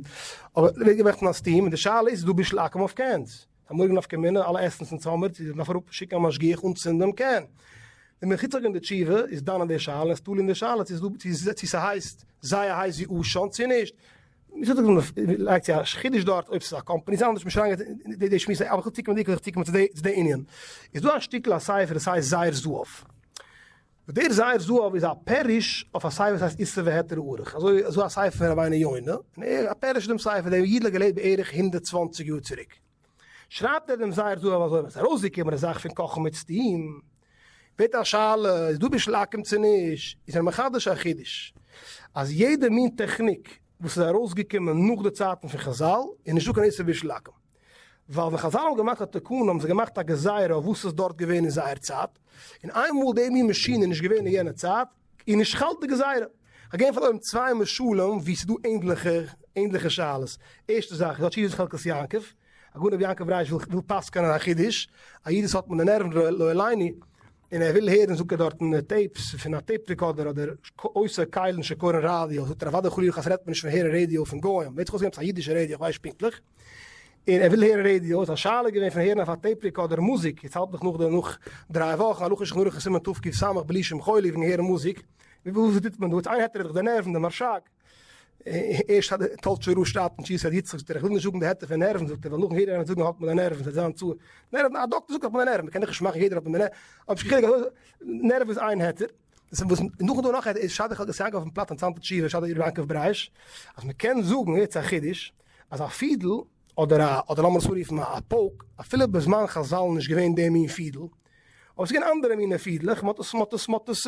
אבער ווערט געמאכט אין א steam, און די שאלה איז איז דא בישול עכו"ם אויף cans? א מארגן נפקא מינה, אלע עסנס און צאמער, צו מ'דארף אראפ שיקן א משגיח אנצינדן דעם can. די מחוצף אין די תשובה איז דן אין די שאלה, און עס תלוי אין די שאלה צו ס'איז דא צו ס'הייסט זייער הייס ווי עשן צו נישט. לייגט צו א חידוש דארט אויב ס'איז א קאמפאני איז אנדערש, מ'נישט אריינגיין אין די שמועס, אבער כ'וויל צוקומען די צוקומען צו די ענין. איז דא א שטיקל א ספר וואס הייסט זר זהב. דער זר זהב איז א פירוש אויף א ספר וואס הייסט איסור והיתר ערוך, אזוי אזוי א ספר פון רבינו יונה, און ער א פירוש דעם ספר, דער איד האט געלעבט בערך 120 יאר צוריק. שרייבט ער דעם זר זהב אזוי, ווען ס'איז ארויסגעקומען די זאך פון קאכן מיט steam, ווערט א שאלה, איז דא בישול עכו"ם צו נישט, איז ער מחדש א חידוש, אז יעדע מין טעכניק וואס איז ארויסגעקומען נאך די צייטן פון חז"ל, איז נישטא קיין איסור בישול עכו"ם. ווייל ווען חז"ל האבן געמאכט א תקנה האבן זיי געמאכט א גזירה אויף וואס איז דארט געווען אין זייער צייט, און איינמאל די מין מאשין איז נישט געווען אין יענע צייט, איז נישט חל די גזירה. כ'האב געגעבן פאר אויבן צוויי משלים וואו ס'איז דא ענדליכע ענדליכע שאלות. ערשטע זאך איז דא תשובת חלקת יעקב, הגאון רבי יעקב ברייש וויל פסק'ענען א חידוש, א איד וואס האט מיט די נערוון לא עלינו, און ער וויל הערן זאגט ער דארטן tapes פון א tape recorder אדער עושה כלים שקורין ראדיא, זאגט ער אוודאי חלילה וחס רעדט מען נישט פון הערן ראדיא פון גוים, ווערט זיך אויסגעגעבן עפעס א אידישע ראדיא איך ווייס נישט פונקטליך, און ער וויל הערן ראדיא, איז א שאלה געווען פון הערן אויף א tape recorder מוזיק, יעצט האלט איך נאך די נאך דריי וואכן הלכה שולחן ערוך סימן תק"ס בלי שום חולי וועגן הערן מוזיק, וואס טוט מען דא, איין היתר איז דאך די נערוון די מהרש"ג. ערשט האט טאלטשער רב שרייבט אין תשובת יצחק זאגט ער איך וויל נישט זאגן די היתר פון נערוון זאגט ער ווייל נאכן הערן איינעם זאגן האט מען די נערוון ס'וועט זיין צו נערוון א דאקטער זאגט האט מען די נערוון מ'קען דאך נישט מאכן יעדער האט מען די נערוון אבער נישט קיין חילוק נערוון איז איין היתר דאס איז וואס נאכן דא נאך א היתר איז שדך חלקת יעקב אויפן פלאץ אינטערעסאנטע תשובה שדך ר' יעקב ברייש אז מ'קען זאגן יעצט א חידוש אז א פידל אדער א אדער לאמיר עס אנרופן א פויק אפילו בזמן חז"ל נישט געווען די מין פידל אבער ס'איז געווען אנדערע מינע פידלעך, מ'האט עס, מ'האט עס, מ'האט עס,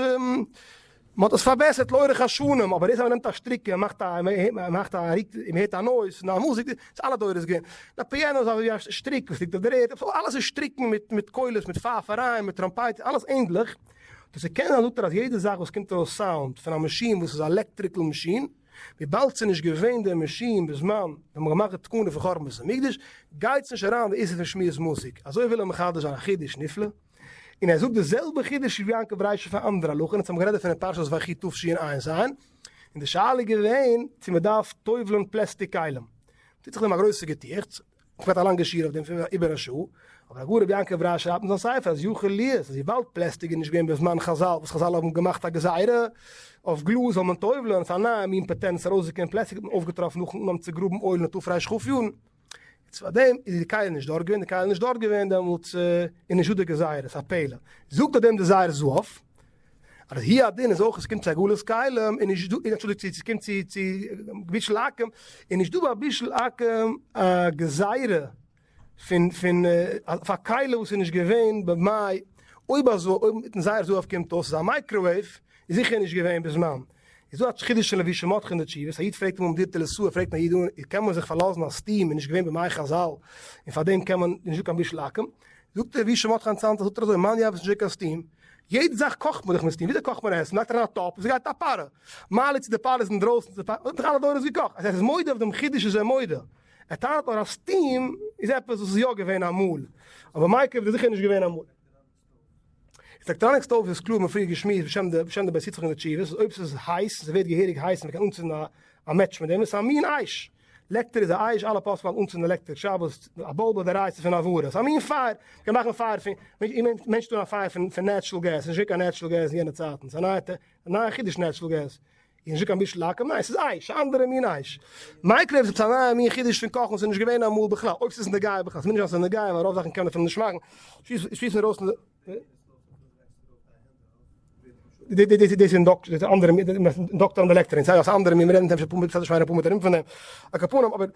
מ'האט עס פארבעסערט לאורך השנים, אבער דאס אז מ'נעמט א שטריק און מ'מאכט א, מ'מאכט א ריק, און מ'הערט א noise פון א מוזיק, ס'איז אלע דורות געווען. די פיאנא איז אזויווי א שטריק וואס ליגט אויף דער ערד, אלעס איז שטריקן מיט מיט קולות, מיט פייפערייען, מיט טראמפייטער, אלעס ענדליך. דאס איז קען זיין זאגט ער אז יעדע זאך וואס קומט ארויס sound פון א מאשין וואס איז א electrical מאשין, וויבאלד ס'איז נישט געווען די מאשין בזמן ווען מ'האט געמאכט די תקנה פון חורבן בית המקדש, גייטס נישט אריין די איסור פון שמיעת מוזיק. אזוי וויל ער מחדש זיין א חידוש נפלא, און ער זאגט די זעלבע חידוש ווי יעקב ברייש פון אנדערע הלכה, און אונז האבן גערעדט דערפון אין פרשת ויחי תשע"ז, און די שאלה איז געווען צו מ'דארף טובל'ן פלעסטיק כלים. טוט זיך דעם א גרויסע געטועכץ. כמעט א לאנגע שיעור אויף דעם פון איבער א שעה, אבער הגאון רבי יעקב רייש שרייבט אין זיין ספר אז יכול להיות אז וויבאלד פלעסטיק איז נישט געווען בזמן חזל וואס חזל האבן געמאכט א גזירה אויף גלאז זאל מען טובל'ען, ס'איז א נייע מין פאטענט ס'איז ארויסגעקומען פלעסטיק האט מען אויפגעטראפן נאכן אנהויבן צו גראבן אויל אין תרכ יארן, איז פאר דעם איז די כלי נישט דארט געווען, די כלי איז נישט דארט געווען דעמאלטס איז נישטא די גזירה, ס'איז א פלא. זאגט אויף דעם די זייער זהב, אז הוא הדין איז אויך עס קומט צו הגעלת כלים איז נישט דא, אנטשולדיגט צו ס'קומט צו צו בישול עכום איז נישט דא ביי בישול עכום א גזירה פון פון אויף א כלי וואס איז נישט געווען במאי, אויב אזוי אויב מיטן זייער זהב קומט אויס אז א microwave איז זיכער נישט געווען בזמן, איז דא א חידוש פון לבושי מרדכי אין די תשובות, א איד פרעגט אים אן דירתא לסוה פרעגט א איד אן קען מען זיך פארלאזן אז steam איז נישט געווען בימי חזל און פארדעם קען מען נישט דא קיין בישול עכום, זאגט דער לבושי מרדכי אינטערעסאנט זאגט ער אזוי מאן יאוועס נישט דא קיין steam, יעדע זאך קאכט מען דאך מיט steam, וויאזוי קאכט מען עסן, מ'לייגט אריין א טאפ און ס'גייט א פארע, מילא צו די פארע איז אינדרויסן צו די פארע, האט דאך אלע דורות געקאכט, אז ער איז מודה אויף דעם חידוש איז ער מודה, ער טענה'ט נאר אז steam איז עפעס וואס איז יא געווען אמאל, אבער microwave איז זיכער נישט געווען אמאל. electronic stove איז קלאר מ'האט פריער געשמועסט בשם די בשם די בית יצחק און די תשובות אז אויב ס'איז הייס און ס'ווערט געהעריג הייס און מ'קען אנצינדן א א מעטש מיט דעם איז עס א מין אש. לעקטער איז א אש אלע פוסקים האלטן אנצינדן לעקטער שבת א bulb אדער רייסער פון הבערה ס'איז א מין פייער מ'קען מאכן פייער פון מענטשן טוען א פייער פון פון natural gas ס'איז נישט געווען קיין natural gas אין יענע צייטן ס'איז א נייע נייע חידוש natural gas. איז נישט דא קיין בישול עכום, ניין ס'איז אש, א אנדערע מין אש. microwave איז עפעס א נייע מין חידוש פון קאכן, ס'איז נישט געווען אמאל בכלל, אויב ס'איז נוגע בכלל, ס'מוז נישט זיין ס'איז נוגע ווייל רוב זאכן קען מען אפילו נישט מאכן, שליסן ארויס דאס איז אנדערע מין, induction און עלעקטער, און ס'איז אנדערע מין, מיר רעדן אפשר פון מצד השני אפאר מטר ארום פון דעם, על כל פנים אבער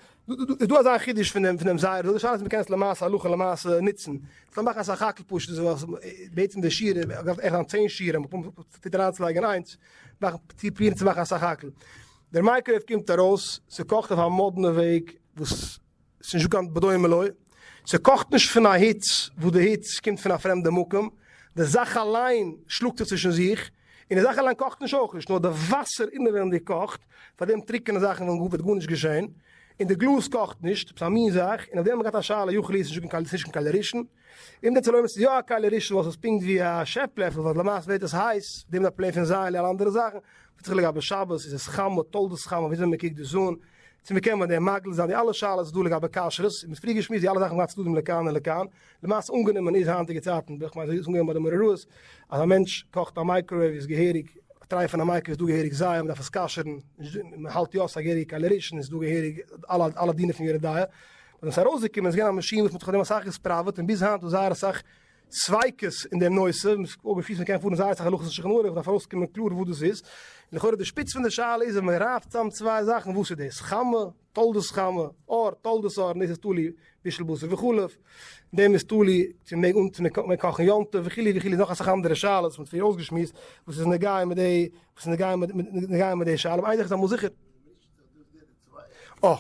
איז דא אזא חידוש פון דעם פון דעם זייער, די שאלה איז מ'קען עס למעשה הלכה למעשה נוצן, ס'זאל מאכן א סך הכל פשוט איז וואס בעצם די שיעור דארף עכט זיין צען שיעורים, טוט אריינצולייגן איינס, מאכן צו פרובירן צו מאכן א סך הכל. דער microwave קומט ארויס, ס'קאכט אויף א מאדנע וועג וואס ס'איז נישטא קיין בדומה לו, ס'קאכט נישט פון א היץ וואס די היץ קומט פון א פרעמדע מקום, די זאך אליין שלאגט זיך צווישן זיך, און די זאך אליין קאכט נישט אויך נישט, נאר די וואסער אינעווענדיג קאכט, פאר דעם טרוקענע זאכן וועט גארנישט געשען, און די גלאז קאכט נישט, עפעס א מין זאך, און אויף דעם האט מען געהאט א שאלה, יכול להיות ס'איז נישט קיין כלי ראשון. אם תרצה לומר ס'איז יא א כלי ראשון ווייל ס'איז פונקט ווי א שעפ לעפל ווייל למעשה ווערט עס הייס, דעם דארף פלעין פון זייל און אלע אנדערע זאכן, ווענדט זיך לגבי שבת איז עס חמה, תולדות חמה, וויאזוי מען קוקט דאס אן, צו מען קען מיט דעם מגדיל זיין, די אלע שאלות איז דא לגבי כשרות, און מ'האט פריער געשמועסט די אלע זאכן האבן געהאט צדדים לכאן און לכאן, למעשה אנגענומען איז היינטיגע צייטן, איך מיין ס'איז אנגענומען ביי די מורה הוראות, אז א מענטש קאכט א microwave איז געהעריג, א טרייפענע microwave איז דא געהעריג זייער, מ'דארף עס כשר'ן, מ'האלט יא ס'איז א געהעריגע כלי ראשון, איז דא געהעריג אלע אלע דינים פון יורה דעה. ווען עס איז ארויסגעקומען איז געווען א מאשין וואס מען האט זיך אויף דעם אסאך געספראוועט און ביז היינט איז זייער אסאך ספיקות אין דעם נושא, מען איז אויפגעפירט מען קען פארן זייער אסאך הלכות אין שולחן ערוך דארף ארויסקומען קלאר וואס דאס איז, און לכאורה די שפיץ פון די שאלה איז ווען מען רייבט צאם צוויי זאכן וואס איז דאס, חמה, תולדות חמה, אור, תולדות אור, און דאס איז תלוי בישול בשר וחלב, אין דעם איז תלוי צו מען מעג אנצינדן מען קאכן יום טוב וכו' וכו' נאך אסאך אנדערע שאלות וואס מען האט פריער אויסגעשמועסט וואס איז נוגע מיט די וואס איז נוגע מיט די שאלה, אבער איין זאך איז אמאל זיכער. אה.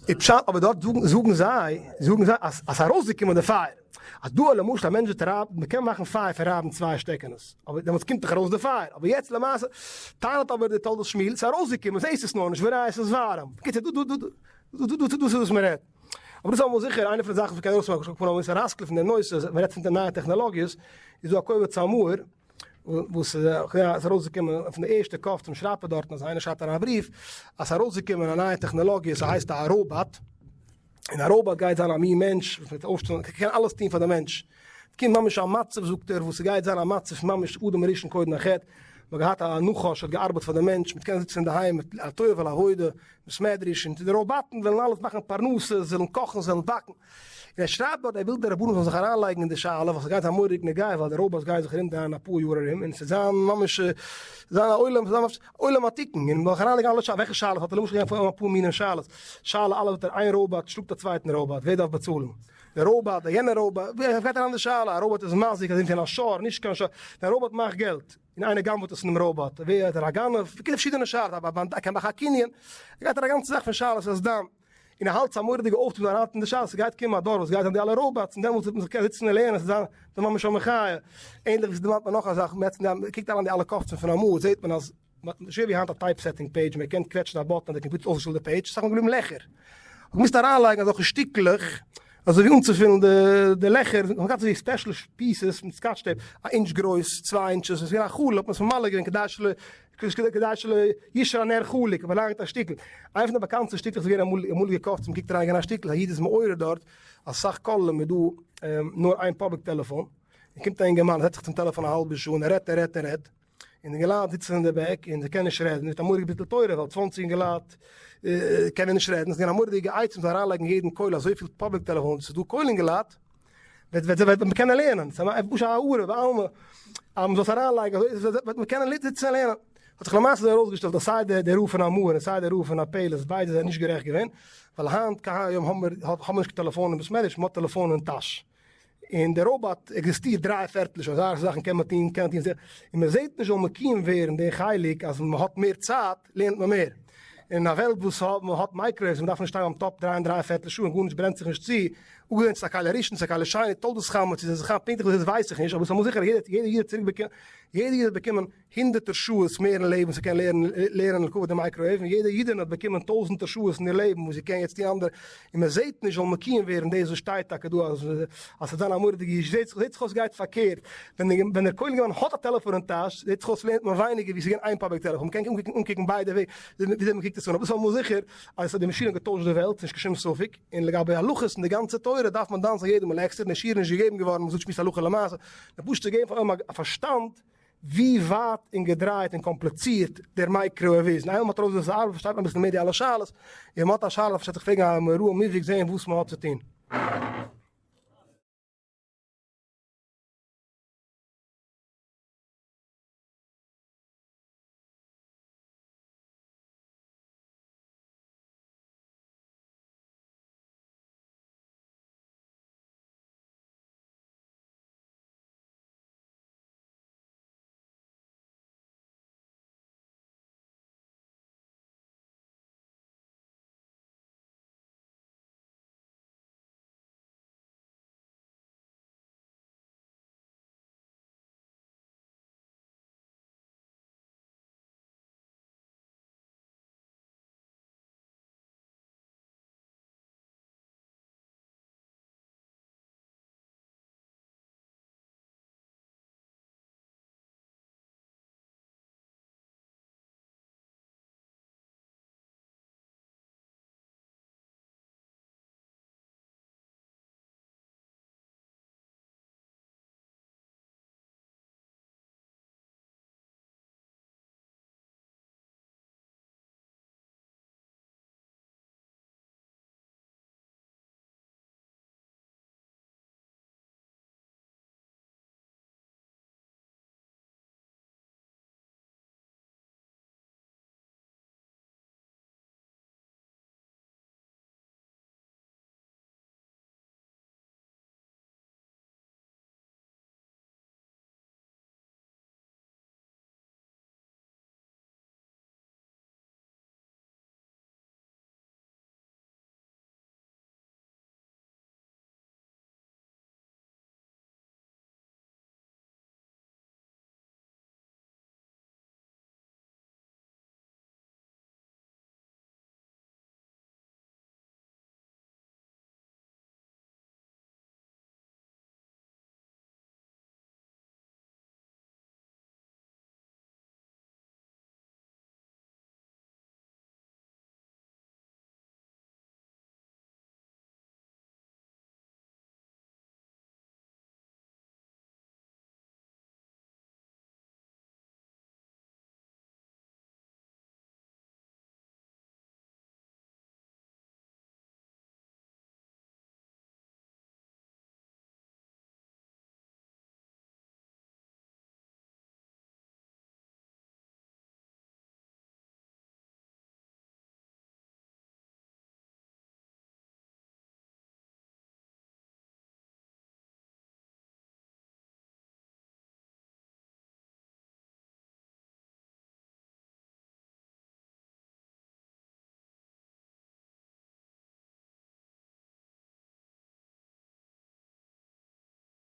איז פשט אבער דארט זאגן זאגן זיי זאגן זיי אז אז ארויסגעקומען די פייער אז דא למשל א מענטש וועט רייבן מען קען מאכן פייער פון רייבן צוויי שטעקענעס אבער דעמאלטס קומט דאך ארויס די פייער אבער יעצט למעשה טענה'ט אבער די תולדות שמואל ס'איז ארויסגעקומען זעהסט עס נאר נישט וראיה עס איז ווארעם בקיצור דא דא דא דא דא דאס איז וואס מען רעדט אבער דאס איז אמאל זיכער איינע פון די זאכן וואס מ'קען ארויסמאכן פון א מוסר השכל פון די נושא אז מען רעדט פון די נייע טעכנאלאגיעס איז דא א קובץ המאור וואס איז ארויסגעקומען פון די ערשטע קאפ צום שרייבער דארטן אז איינער שרייבט אריין א בריוו אז ס'איז ארויסגעקומען א נייע טעכנאלאגיע ס'הייסט א ראבאט, און א ראבאט גייט זיין א מין מענטש וואס וועט אויפשטעלן קען אלעס טון פאר די מענטש, ס'קומט ממש א מצב זאגט ער וואס ס'גייט זיין א מצב ממש אדם הראשון קודם החטא, מ'האט געהאט א נחש האט געארבעט פאר די מענטש, מ'וועט קענען זיצן אינדערהיים מיט א טוב על העבודה, בית מדרש, און די ראבאטן וועלן אלעס מאכן פרנסה, זיי וועלן קאכן זיי וועלן באקן. און ער שרייבט דארט ער וויל די רבנים זאלן זיך אריינלייגן אין די שאלה ווייל ס'גייט זיין מורא'דיג נוגע ווייל די ראבאטס גייען זיך ארומדרייען אפאר יאר ארום און ס'וועט זיין ממש זיין א עולם זיין ממש עולם התיקון און מ'זאל זיך אריינלייגן אלע שאלות וועלכע שאלות האט ער למשל געגעבן אפאר מינים שאלות שאלה א' האט ער איין ראבאט שלאגט א צווייטן ראבאט ווער דארף באצאלן די ראבאט די יענע ראבאט ווער גייט אריין אין די שאלה א ראבאט איז מזיק אזוי ווי א שור נישט קיין שור די ראבאט מאכט געלט און איינער גנב'ט עס פונעם ראבאט ווער איז ער א גנב בקיצור פארשידענע שאלות א קען מאכן א קנין גייט אריין א גאנצע זאך פון שאלות אז דאן און ער האלט ס'א מורא'דיגע אויפטו אריין אין די שאלה, ס'גייט קומען א דור וואס גייט זיין די אלע ראובאטס און דעמאלטס וועט מען זיך קענען זיצן און לערנען, ס'וועט זיין די ממש א מחיה. ענדליך ווי ס'דערמאנט מיר נאך א זאך, מען קוקט אריין די אלע קובצים פון אמאל זעט מען אז מ'האט נישט ווי היינט א typesetting page, מען קען קוועטשן א button אז די קאמפיוטער האט אויסגעשטעלט די page, אסאך מאל געבליבן לעכער, האט געמוזט אריינלייגן אזעלכע שטיקלעך. אזוי ווי אנצופילן די לעכער, האט מען געהאט אזוי special pieces מיט scotch tape, א אינטש גרויס, צוויי inches, עס איז געווען א חלל האט מען עס ממלא געווען כדי שלא כדי שלא ישאר הנר חלוק, האט מען אריינגעלייגט א שטיקל, איינע פון די באקאנטסטע שטיקלעך איז געווען אמאל אמאל געקאכט, מען קוקט אריין אין א שטיקל, א איד איז מעורר דארט, אסאך כוללים איז דא נאר איין public טעלעפאן, און קומט א אינגערמאן זעצט זיך צום טעלעפאן א האלבע שעה און ער רעדט ער רעדט ער רעדט, און אינגעלייט זיצן אין די back און זיי קענען נישט רעדן, מיט א מורא'דיגע ביטול תורה ווייל צוואנציג אינגעלייט קענען נישט רעדן, ס'איז געווען א מורא'דיגע עצה מ'זאל אריינלייגן יעדן כולל אזויפיל public טעלעפאנס ס'איז דא כולל אינגעלייט, וועט וועט וועט מען קענען לערנען, ס'איז א פשוט א הערה בעלמא אז מ'זאל עס אריינלייגן אזוי וועט מען קענען זיצן און לערנען. האט זיך למעשה אזוי ארויסגעשטעלט אז סיי דער רב פון המאור און סיי דער רב פון הפלס ביידע זענען נישט גערעכט געווען, ווייל היינט כהיום האבן מיר האבן מיר נישט קיין טעלעפאן אין בית מדרש, מ'האט טעלעפאן אין טאש. און דער ראבאט עקזיסטירט דריי פערטל שעה, אזא זאכן קען מען טון, קען מען טון, און מען זעט נישט זאל מקוים ווערן די חלק אז מען האט מער צייט לערנט מען מער. אין א וועלט וואס מען האט microwaves, מען דארף נישט שטיין ביים טאפ דריי און דריי פערטל שעה און גארנישט ברענט זיך נישט צו, אפגעזען צו ס'איז א כלי ראשון צו א כלי שני, תולדות חמה צו ס'איז חם, פונקטליך וואס עס איז ווייס איך נישט, אבער ס'איז אמאל זיכער אז יעדער איד האט צוריק באקומען, יעדער איד האט באקומען הונדערטער שעות מער אין לעבן צו קענען לערנען לערנען לכבוד די microwave, און יעדע אידענע האט באקומען טויזענטער שעות אין איר לעבן וואס זי קען יעצט טון אנדערע, און מען זעט נישט זאל מקוים ווערן דאס וואס שטייט טאקע דא אז אז ס'וועט זיין א מורא'דיגע ישועה, זעט זיך זעט זיך אויס גייט פארקערט, ווען די ווען דער כולל אינגערמאן האט א טעלעפאן אין טאש זעט זיך אויס לערנט מען ווייניגער ווי ס'איז געווען איין public טעלעפאן, מ'קען אנקוקן אנקוקן ביידע וועג וויאזוי מ'קוקט עס אן, אבער ס'איז אמאל זיכער אז עס האט די מאשין האט געטוישט די וועלט, נישט קיין שום ספק, און לגבי הלכות און די גאנצע תורה דארף מען דן זיין יעדע מאל עקסטער, און די שיעור איז נישט געגעבן געווארן מ'זאל שמועסן הלכה למעשה, נאר פשוט צו געבן פאר עולם א פארשטאנד ווי ווייט און געדרייט און קאמפליצירט דער microwave איז, און איינמאל מ'האט ארויס ווי עס ארבעט פארשטייט מען אביסל מער די אלע שאלות, און ווען מ'האט א שאלה פארשטייט זיך פרעגן א מורה מובהק זעהן וואס מ'האט צו טון.